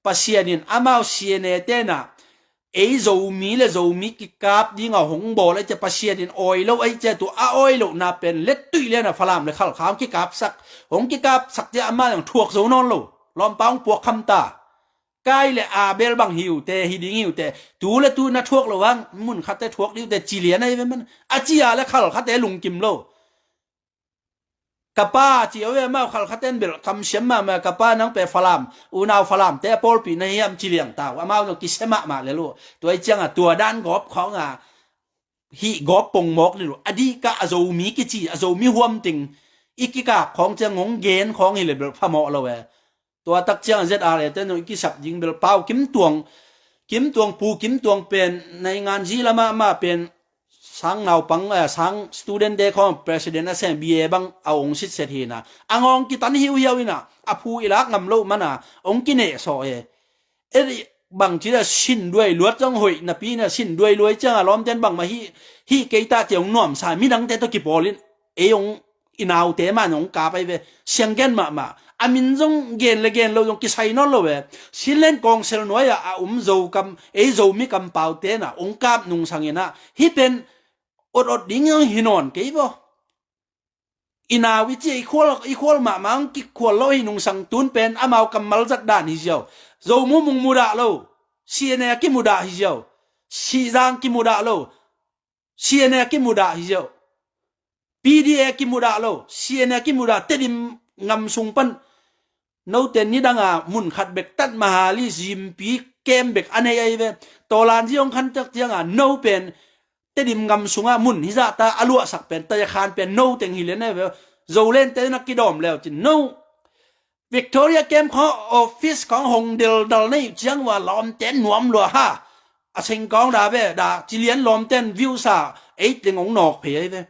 Pasian in amau C N A tena ei Zomi le Zomi kikap dinga hong bawl ai cia Pasian in awi lo ai cia tu a awi lohna pen lettuih lena Falam le Khalkha hong kikapsak, hong kikapsak cia amah zong thuak zo nawn lo. Lawmpa hong puak khamta. Kai le Abel bang hiute hi ding hiute, tu le tu na thuak lo hang mun khatte thuak diute ci lian ai ve man a cia le Khalkhate lungkim lo. Ka pa ci a ve mau Khalkhaten bel kamsiam mahmah ka pa nang pe Falam unau Falamte a pawlpi na hiam ci liang tau amau zong kisia mahmah le lu. Tua i cianga tua dan gawp khawnga hih gawp pongmawk ni lu a dih ka a Zomi kici a Zomi huamting i kikap khawng ciang hong gen khawng hi le bel phamawh lo e. Tua tak ciang Z R A te nung i kisap ding bel pau Kim Tuang, Kim Tuang pu Kim Tuang pen naingan zi lama ma pen sang naupang, eh, sang student te khawng president a sem B A bang a ong sitset hina a ngawng kitan hiuhiau ina a phu i lak ngam lo mana ong kineh saw e. E bang ci da sin duai luat zong hoih napi na sin duai luai cianga lawmten bang ma hi, hi keita ci ong nuamsa midangte tawh kipawlin ei ong i naute mah nong kap ai ve. Siang gen mahmah a min zong gen le gen lo zong kisai nawn lo ve. Chinland Council nuai-ah a um Zo kam ei Zomi kampaute na ong kap nungsang ina hi pen ot ot ding zong hi nawn kei vaw. I nau i ci i khual i khual mahmah ong kikhual lo hi nungsang tun pen amau kammal zat dan hi ziau. Zo mu mung mudah lo. C N A kimudah hi ziau. Sihzang kimudah lo. C N A kimudah hi ziau. P D A kimudah lo, C N A kimudah Tedim ngam sung pan. Note nidanga mun khat bek tat mahali zimpi kem bek a nei ai ve. Tawlan ziong khantak tianga no pen Tedim ngam sunga mun hizahta a luahsak pen tayakhan pen no teng hi len ai ve. Zolen te na kidawm leu cin no Victoria Camp kho office kong hong dildal nei ciang wa lawmten nuam lua ha. A sengkawng da ve da cilian lawmten view sa eitleng hong nawk phei ai ve.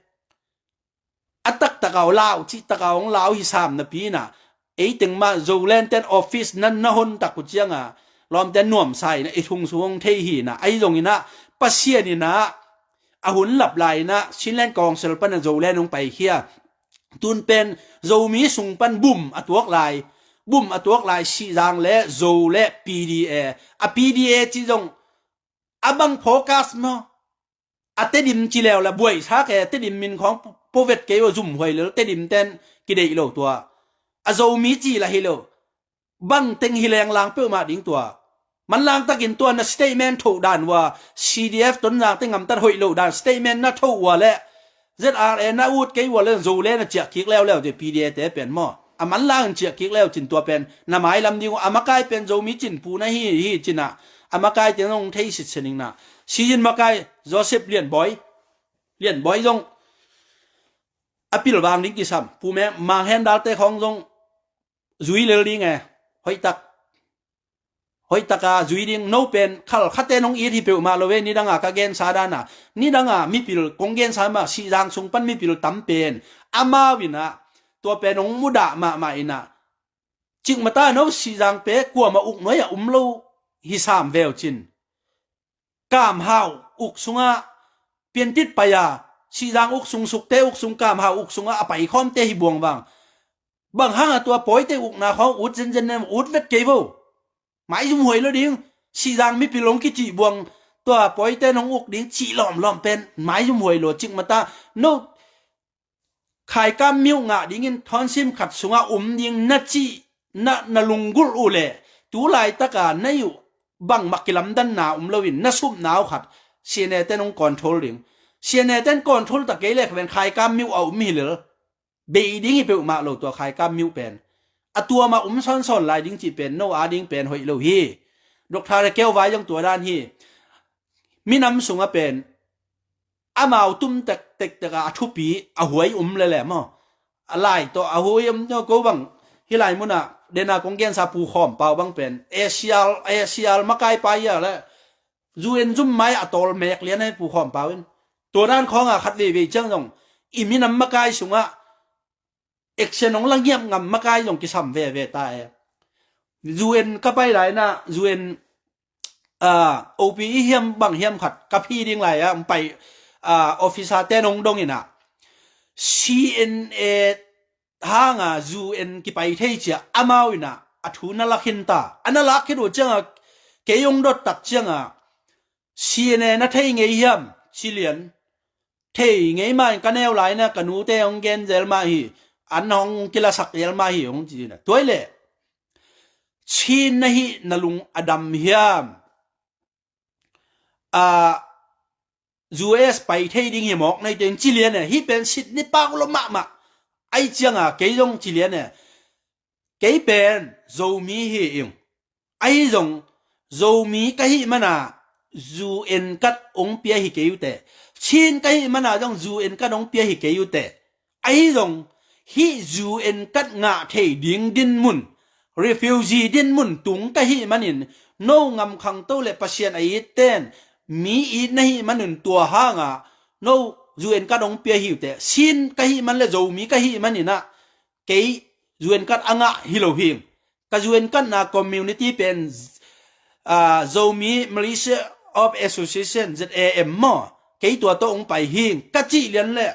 A taktak au lau cih tak au hong lau hi sam napi na eiteng mah Zoland ten office nan na hon tak uh cianga lawmten nuam sa ina i thung sung hong thei hi na ai zong ina Pasian ina a hun lap lai ina Chinland Council pan a Zoland hong paikhia. Tun pen Zomi sung pan bum a tuak lai, bum a tuak lai Sihzang le Zo le P D A. A P D A ci zong a bang focus maw? A Tedim ci leu la buai sa ke Tedim min khawng povet kei uh a zum huai lel Tedim ten kideih lo tua. A Zomi ci la hi lo. Bang teng hi leng lang peuhmah ding tua. Manlang takin tua na statement thoh dan ua C D F Tonzang te ngamtat hoih lo dan statement na thoh ua le Z R A na ut kei ua le Zo le na ciah kik leuleu te P D A te pen maw. A manlang in ciah kik leu cin tua pen na mailam ding uh a makai pen Zomi cin pu na hi hi cina a makai te nong thei sit sening na. Sizin makai Joseph Lianbawi, Lianbawi zong a pilvang ding kisam pu meng mang hen dalte khawng zong zui lel ding e. Hoihtak hoihtaka zui ding no pen Khalkhate nong it hi peuhmah lo ve. Nidanga ka gensa dana nidanga mipil kong gensa mah Sihzang sung pan mipil tam pen amau ina tua pen hong mudah mahmah ina cikmata no Sihzang pe kuama uk nuai a um lo hi sam veu cin. Kamhau uk sunga piantit pai a Sihzang uk sung sukte uk sung Kamhau uk sunga a paikhawmte hi buang vang. Bang hanga tua pawite ukna khawng ut zenzen nem ut vet kei vo. Maizum huai lo ding Sihzang mipil hong kicih buang tua pawite nong uk ding cih lawmlawm pen maizum huai lo cikmata no khaikam miuh ngah dingin thawnsim khat sunga um ding na cih na na lunggulh uh le tu laitaka na iuh bangmah kilamdanna um loin na supna uh khat C N A ten hong control ding. C N A ten control ta kei le khaven khaikam miuh a um hi lel. Bei ding hi peuhmah lo tua khaikam miuh pen a tuama um sawnsawn lai ding cih pen no a ding pen hoih lo hi. Doctor Keu vai zong tua dan hi. Minam sunga pen amau tum tek tek teka a thupi a huai um lele maw? A lai tawh a huai um tawh ko bang hi lai munah Dena kong gensa Pu Khawm Pau bang pen A C R, A C R makai pa ia le U N zum mai a tawl mek lian ahi Pu Khawm Pau in. Tua dan khawngah khat veivei ciang zong i minam makai sungah action hong la ngiap ngam makai zong kisam veve ta e. U N ka pai lai na U N ah, O P E hiam bang hiam khat ka phi ding lai ah, pai, ah, officer ten hong dong in ah, C N A hanga U N kipai thei cia amau in ah, a thu na lak hin ta. A na lak khit uh cianga, kei hong dot tak cianga, C N A na thei ngei hiam, ci lian. Thei ngei mah in ka neu lai na, ka nute hong gen zel mah hi, an hong kilasak zel mah hi, hong ci na. Tuai le, Chin na hi na lung a dam hiam? A, U S pai thei ding hi mawk nei teng ci lian e, hi pen sit ni pau lo mahmah. Ai cianga kei zong ci lian e. Kei pen Zomi hi ing. Ahi zong Zomi ka hih mana U N kat hong pia hi kei ute. Chin ka hih mana zong U N kat hong pia hi kei ute. Ahi zong hih U N kat ngah thei ding dinmun, refugee dinmun tung ka hih manin, no ngam khangto le Pasian a it ten mi it na hih manin tua hanga no U N kat hong pia hi ute. Chin ka hih man le Zomi ka hih manin ah kei U N kat a ngah hi lo hing. Ka U N kat na community pen, ah, Zomi Malaysia of Association, Z A M maw. Kei tua tawh hong pai hing ka cih lian le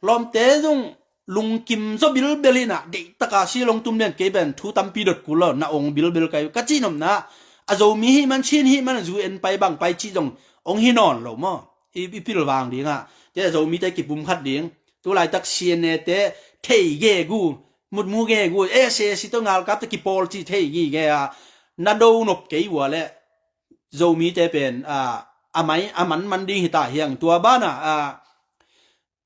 lawmte zong lungkim zaw bilbel in ah, deihtaka si long tum lian kei pen thu tampi dot kul lo, na ong bilbel kai ka cih nopna. A Zomi hih man Chin hih man U N pai bang pai cih zong ong hi nawn lo maw. I, i pilvang ding ah. Cia Zomite kipum khat ding. Tulaitak C N A te thei gegu, mutmu gegu, S A C tawh ngalkap te kipawl ci thei gige a, na do nop kei ua le Zomite pen, a, a mai, a manman ding hita hiang. Tua bana, a,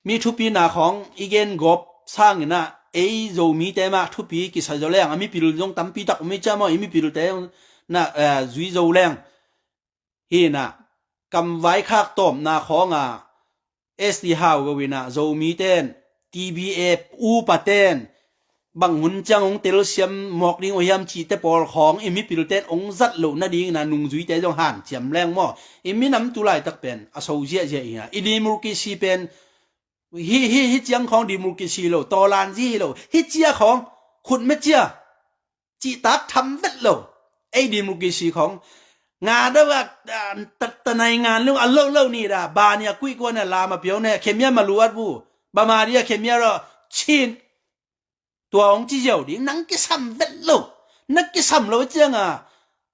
mi thupina khawng i gen gawp sangin ah, ei Zomite mah thupi kisa zo leng, a mipil zong tampi tak um i cia maw, i mipilte na, a, zui zo leng. Hi na, kamvai khak tawpna khawnga, S T Hau go in ah, Zomi ten, T B A upa ten, bang hun ciang hong telsiam mawk ding uh hiam cihte pawl khawng, i mipil ten hong zat loh nadingin ah, nungzuite zong hanciam leng maw. I minam tulaitak pen, a so ziahziah hi na, i democracy pen, hi, hi, hi ciang khawng democracy lo, tawlanzi hi lo, hi cia khawng, khutme cia, cihtak tham vet lo. Ei democracy khawng nga deuh a, a, ta, ta nai ngan lung a lo lo ni da, ba ni a kuih kuan a lam a piau ne, khemia maluat bu, ba ma di a khemia ro, Chin. Tua hong ci ziau ding, nang kisam vet lo. Na kisam lo cianga,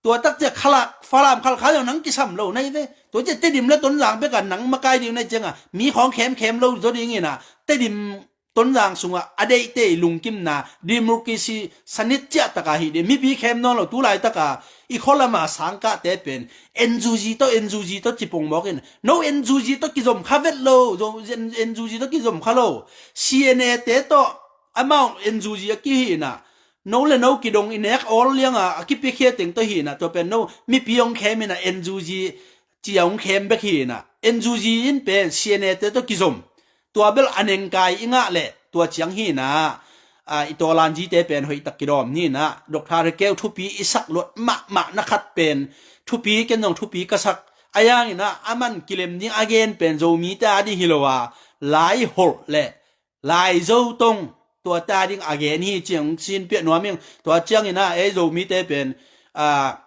tua tak cia khalak, Falam khalkha zong nang kisam lo nai ve. Tua cia Tedim le Tonzang beka nang makai ding nai cianga, mi khawng khemkhem lo zo ding ina, Tedim Tonzang sungah a deihte i lungkimna, democracy sanit ciahtaka hi de, mipi khem nawn lo, tulaitaka i khualama sangkahte pen N U G tawh, N U G tawh cipong mawkin, no N U G tawh kizom kha vet lo, zo-, N-, N U G tawh kizom kha lo, C N A te tawh amau N U G a kihina, no le no kidong i nek awl lianga a kipiakhia teng tawh hina, tua pen no mipi hong khemina N U G cia hong khem bek hina, N U G in pen C N A te tawh kizom. Tua bel a nengkai i ngah leh tua ciang hina, a, i tawlanzite pen hoihtak kidawm nina, Doctor Hekeu thupi i sak luat mahmah na khat pen thupi, ken zong thupi ka sak. A yangina a man kilem ding a gen pen Zomite a ding hi lo a, Lai holh le Lai Zo tong tuate a ding a gen hi ciang sin piah nuam ing. Tua ciangina ei Zomite pen, a,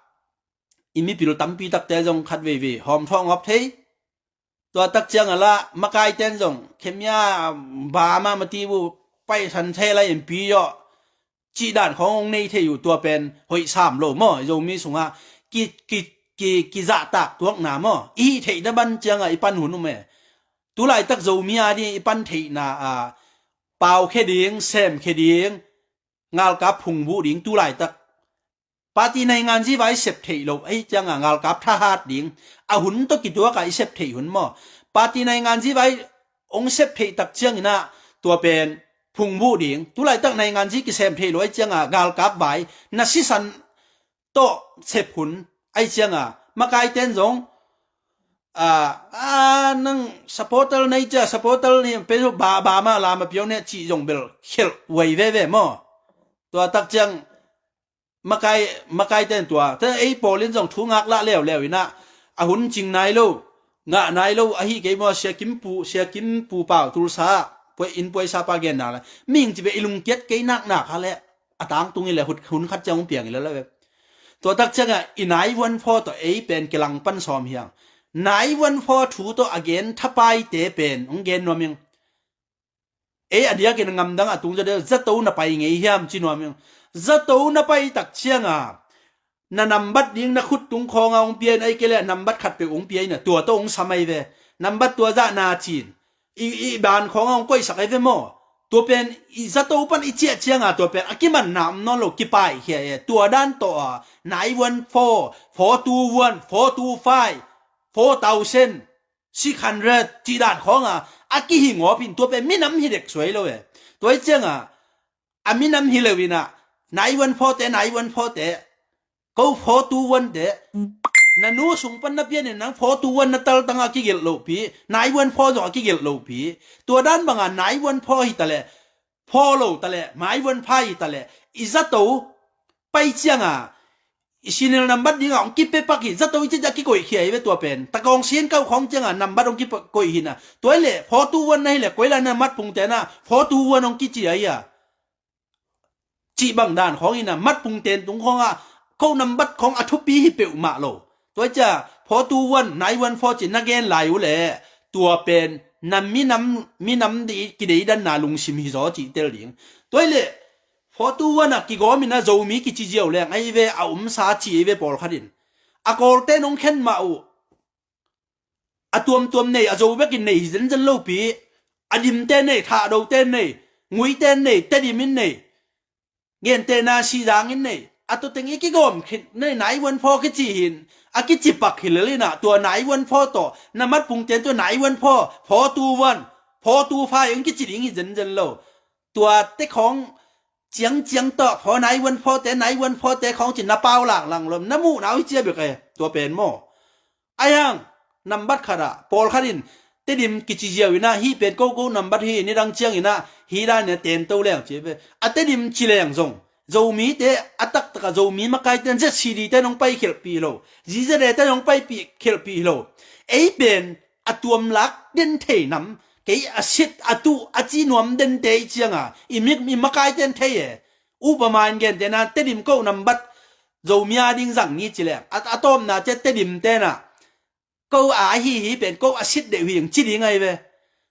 i mipil tampi takte zong khat veivei hawm thawng hawp thei. Tua tak ciang a la, makai ten zong, khemia, ba ma mati bu, pai san thei lai M P yaw, cih dan khawng hong nei thei uh, tua pen hoih sam lo maw, Zomi sungah ki, ki, ki, kizahtak tuakna maw, i hih theihna ban ciangah i pan hun um e. Tulaitak Zomi a ding i pan theihna, a, pau khe ding, sem khe ding, ngalkap phungbuh ding tulaitak. Party nainganzi vai sep theih loh, ahi cianga ngalkap thahat ding, a hun tawh kituaka i sep theih hun maw. Party nainganzi vai hong sep theih tak ciangina tua pen phungbuh ding. Tulaitak nainganzi kisem theih loh, ahi cianga ngalkap vai, na sisan tawh sep hun, ahi cianga makai ten zong, a, a, nang supporter nei cia, supporter ni, pe ba, ba ma lam a piau ne cih zong bel khelh uai veve maw. Tua tak ciang, makai, makai ten tua te ei pawl in zong thu ngak lah leuleu inah a hun cing nai lo, ngah nai lo ahi kei maw? Sia Kim Pu, Sia Kim Pu Pau Tulsa puai, inn puaisa pa gen nak le ming ci ve i lungkiat kei nak nak ha le a tangtung i le hun khat ciang hong piang i le la ve. Tua tak ciangah i nine one four tawh ei pen kilang pan sawm hiang. Nine one four thu tawh a gen thapaite pen hong gen nuam ing. Ei a diakin ngamdang a tung zaw deuh zato na pai ngei hiam ci nuam ing. Zato na pai tak cianga na nambat ding na khut tung khawnga hong pia in, ai kei le nambat khat peuh hong pia in a tua tawh hong sam ai ve. Nambat tua zah na cin i, i ban khawnga hong koihsak ai ve maw? Tua pen i zato pan i ciah cianga tua pen a kimanna om nawn lo, kipaikhia e. Tua dan tawh a nine one four, four two one, four two five, four thousand six hundred cih dan khawnga a kihingawp in tua pen minam hi dek suai lo e. Tua i cianga a minam hi lo inah nine one four te, nine one four te, ko four two one te, na nu sung pan na pian in nang four two one na taltang a kigelh lopi, nine one four zong a kigelh lopi. Tua dan banga nine one four hi ta le, four lo ta le, nine one five hi ta le, i zato pai cianga i sinil nambat dinga hong kipe pak hi. Zato i cih a kikoihkhia hi ve tua pen. Takawng sin kauh khawng cianga nambat hong kikoih hi na. Tua hi le four two one na hi le koila na matpung tena four two one hong kici ahi a cih bang dan khawng hi na, matpung ten tung khawngah ko nambat khawng a thupi hi peuhmah lo. Tua hi cia four two one, nine one four ci na gen lai uh le tua pen na minam, minam di kideidanna lungsim hi zaw cih tel ding. Tua hi le four two one a kigawm in a Zomi kici ziau leng ahi ve, a omsa ci ahi ve pawlkhat in. A Kawlte nong khen mah uh a tuamtuam nei, a Zo bekin nei hi zenzen lopi. A Dimte nei, Thahdote nei, Nguite nei, Tedim in nei, Ngentehna Sihzang in nei. A tua teng i kigawm khin nei nine one four kici hin a kici pak hi lel inah tua nine one four tawh na matpung ten tua nine one four, four two one, four two five in kici ding hi zenzen lo. Tua te khawng ciangciang tawh four nine one four te, nine one four te khawng cin na pau langlang lom na muh nau hi cia bek e tua pen maw? Ai hang nambat khatah pawlkhat in Tedim kici ziau inah hih pen koko nambat hi, nidang ciang inah hih dan inah tento leng ci ve. A Tedim ci leng zong Zomite a taktakah Zomi makaite Z C D te nong paikhelhpih hi lo, Z Z A te nong paipih khelhpih hi lo. Ei pen a tuamlak den thei nam, kei a sit a tuh a ci nuam dente i cianga i mik i makaite in thei e. Upama in gentehna Tedim ko nambat Zomi a ding zang ni ci leng a, a tawpna cia Tedim tena ko a hi hi pen ko a sit deuh hi ci ding ahi ve.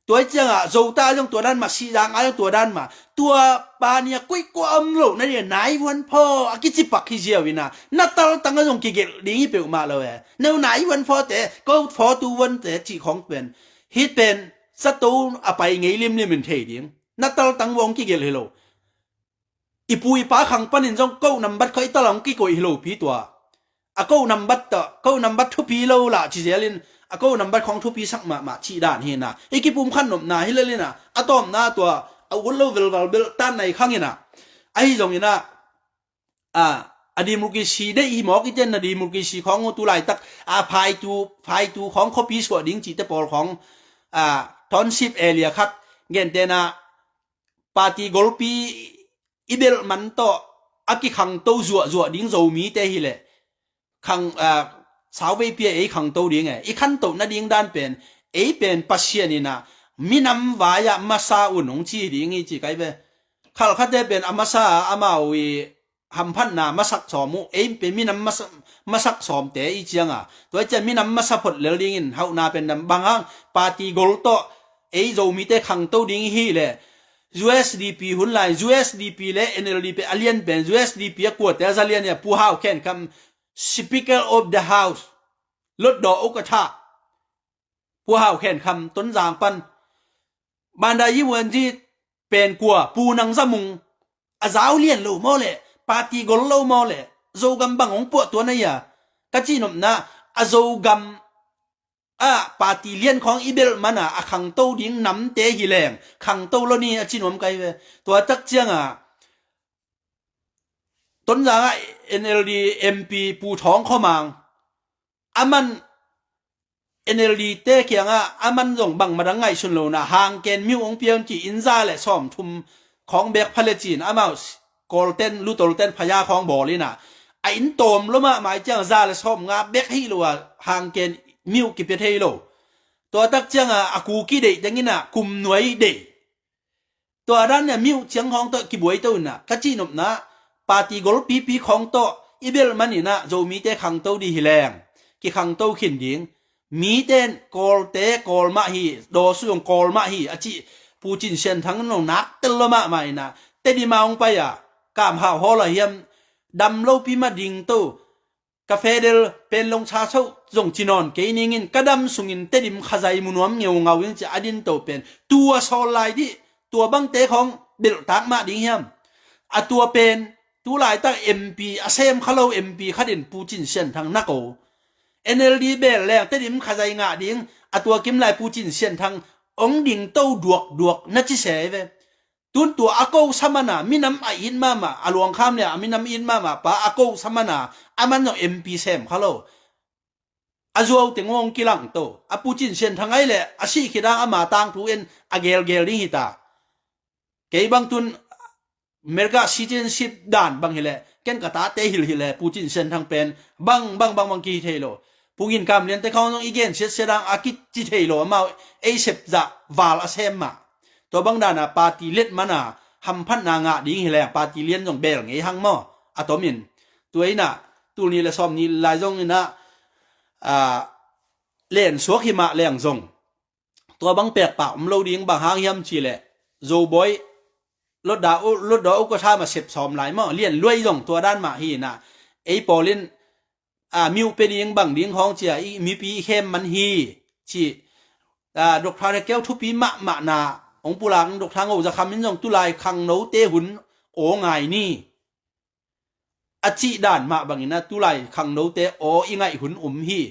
Tua i cianga Zota zong tua dan mah, Sihzang a zong tua dan mah. Tua pa nia kuikua om lo na dia nine one four a kici pak hi ziau inah na taltang a zong kigelh ding hi peuhmah lo e. No nine one four te, ko four two one te cih khawng pen hih pen zato a pai ngei limlim in thei ding. Na taltang vawng kigelh hi lo. I pu i pa khang panin zong ko nambat khawh i talang kikoih hi lopi tua. A ko nambat tawh ko nambat thupi lo lah ci zelin a ko nambat khawng thupi sak mahmah cih dan hi inah i kipum khan nopna hi lel inah a tawpna tua a ut lo velval belh tan nai khang inah. Ahi zong inah a, a democracy deih hi mawk i ten na democracy khawng uh tu laitak a phaitu, phaitu khawng khuapi suah ding cihte pawl khawng a, township area khat gentehna party golpi i belh man tawh a kikhangto zuahzuah ding Zomite hi leh khang, a, sauveipi a ei khangto ding e. I khantoh nading dan pen ei pen Pasian inah minam vai-ah masa un hong ci ding hi ci kai ve. Khalkhate pen a masa a amau i hamphatna masak sawm uh, ei pen minam masa, masak sawmte i cianga tua i cia minam masa phot lel dingin hauhna pen nam bang hang party gol tawh ei Zomite khangto ding hi le U S D P hun lai, U S D P le N L D P a lian pen, U S D P a kuate a za lian ia Pu Hau Khen Kham, Speaker of the House, Lotdaw Ukatha, Pu Hau Khen Kham Tonzang pan, Bandai Yi Wan Ji pen kua, Pu Nang Za Mung, a zau lian lo maw le, party gol lo maw le, Zogam bang hong puah tua na ia, ka cihnopna, a Zogam a party lian khawng i belh mana a khangto ding namte hi leng khangto lo ni a cinuam kai ve. Tua tak cianga Tonzang ah N L D M P Pu Thawng Khawmang, a man N L D te kiangah a man zong bangmah dang ngaihsun lo na hangken miu hong piang ci in za le sawm thum khawng bek pha le cin amau Kawlten, Lutolten phaya khawng bawl inah, a inn tawm lua mahmah i ciang za le sawm nga bek hi lo a, hangken miuh kipia thei lo. Tua tak cianga a Kuki deih tenginah kum nuai deih. Tua dan nia miuh ciang khawng tawh kibuai to inah ka cihnopna, party golpipi khawng tawh i belh maninah Zomite khangto dih hi leng kikhangto khin ding. Miten Kawlte Kawl mah hi, Dawsu zong Kawl mah hi a cih Pu Cin Sian Thang in zong nak tel lua mahmah inah Tedim a hong pai a, Kam Hau Hall a hiam, dam lopi mah ding to, ka fedel pen long cha so zong ci nawn kei ningin ka dam sungin Tedim khazai mu nuam ngeungau in ci a din to pen tua sawl lai dih, tua bangte khawng belhtak mah ding hiam? A tua pen tu laitak M P a sem kha lo M P khatin Pu Cin Sian Thang na ko. N L D bel leng Tedim khazai ngah ding, a tua kim lai Pu Cin Sian Thang ong ding to duakduak na ci se ve. Tun tua a ko sa mana, minam a it mahmah, a luangkham le a minam it mahmah pa a ko sa mana, a man zong M P sem kha lo. A zuau teng ong kilang to. A Pu Cin Sian Thang ai le a sih khidang ama tangthu en a gelgel ding hita. Kei bang tun America citizenship dan bang hileh ken ka tate hilhileh Pu Cin Sian Thang pen bang bang bang bang kihi thei lo. Pu Gin Kam Lian te khawng zong i gen siatsia dang a kici thei lo, amau ei sep zah val a sem mah. Tua bang dana party let mana hamphatna ngah ding hileh party lian zong bel ngei hang maw? A tomin tua inah tul nih le sawm nih lai zong inah, a, len suak hi mah leng zong tua bang pek pah om lo ding, bang hang hiam cileh Zobawi lotda u, lotda u ka tha ma sep sawm lai maw, lian luai zong tua dan mah hi inah ei pawlin, a, miuh pe ding bang ding hawng cia i mipi i khem man hi ci. A, Doctor Hekeu thupi mahmahna hong pulak in Doctor Ngo Za Kham in zong tulai khangnote hun aw ngai ni a cih dan mah bangin a tulai khangnote aw i ngaih hun um hi.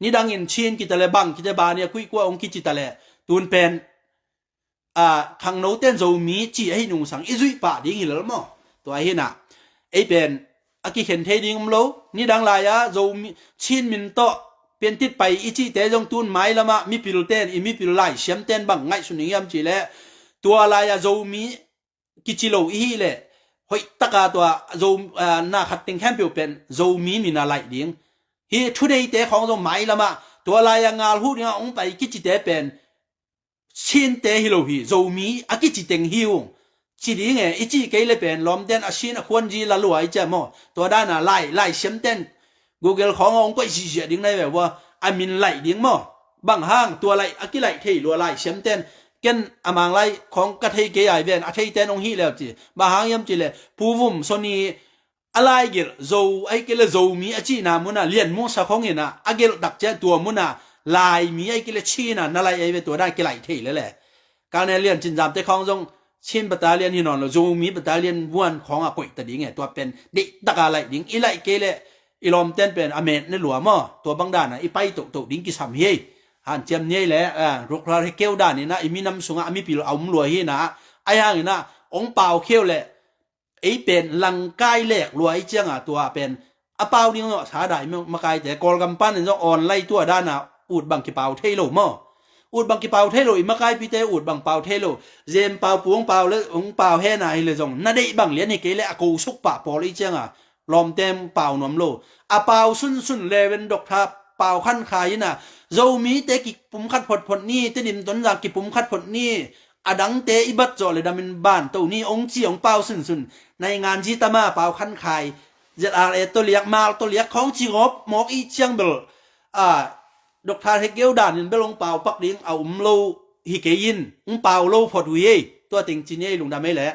Nidangin Chin kita le bang kita bania kuihkua hong kici ta le tun pen, a, khangnoten Zomi ci ahi nungsang i zuih pah ding hi lel maw? Tua hi inah ei pen a kikhen thei ding um lo. Nidang lai-a Zomi Chin min tawh piantit pai i cihte zong tun mailamah mipilten, i mipil laisiamten bang ngaihsun ding hiam cileh tua lai-a Zomi kici lo i hih leh hoih taka tua Zo, a, na khat teng khempeuh pen Zomi mina laih ding. Hi thuneite khawng zong mailamah tua lai-a ngal huh dingah hong pai kicite pen Chinte hi lo hi, Zomi a kici teng hi ung. Ci ding e, i cih kei le pen lawmten a Chin a khuanzi la lua i cia maw? Tua dana lai, laisiamten Google khawng a hong koih zihziah ding nai ve ua, a min laih ding maw? Bang hang tua laih a kilaih thei lua laisiamten, ken a Manglai khawng ka thei kei ai ven, a theiten hong hih leu ci. Bang hang hiam cileh Pu Vum Soni a lai gelh Zo ai kei le Zomi a cihna muna Lian Musa khawng inah a gelh tak ciah tua muna Laimi ai kei le Chin a na laih ai ve, tua dan kilaih thei lele. Kane Lian Cin Zam te khawng zong Chin battalion hi nawn lo, Zomi battalion vuan khawng a koih ta ding e, tua pen deih taka laih ding. I laih kei le i lawmten pen a met ne lua maw? Tua bang dana i pai tohtoh ding kisam hi ei. Hanciam ni ei le, a, Doctor Hekeu dan inah i minam sungah a mipil a um lua hi inah, ai hang inah hong pau kheu le ei pen langkai lek lua i cianga tua pen a pau ding zawh sa dah i makaite. Kawlgam pan in zong online tua dana ut bang kipau thei lo maw? Ut bang kipau thei lo, i makaipite ut bang pau thei lo. Zem pau puang pau le hong pau hena hi le zong na deih bang lian hi kei le a ko suk pah pawl i cianga lawmte pau nuam lo. A pau sunsun leven Doctor Pau Khan Khai ina Zomite kipumkhat photphot ni, Tedim Tonzang kipumkhat phot ni, a dangte i bat zawh le damin ban to ni hong ci hong pau sunsun. Naingan zi tama Pau Khan Khai, Z R A tawliak, mal tawliak khawng ci ngawp mawk i ciang bel, a, Doctor Hekeu danin bel hong pau pak ding a um lo hi kei in, hong pau lo phot uh hi ei. Tua teng ci ni ei, lungdam ei leh.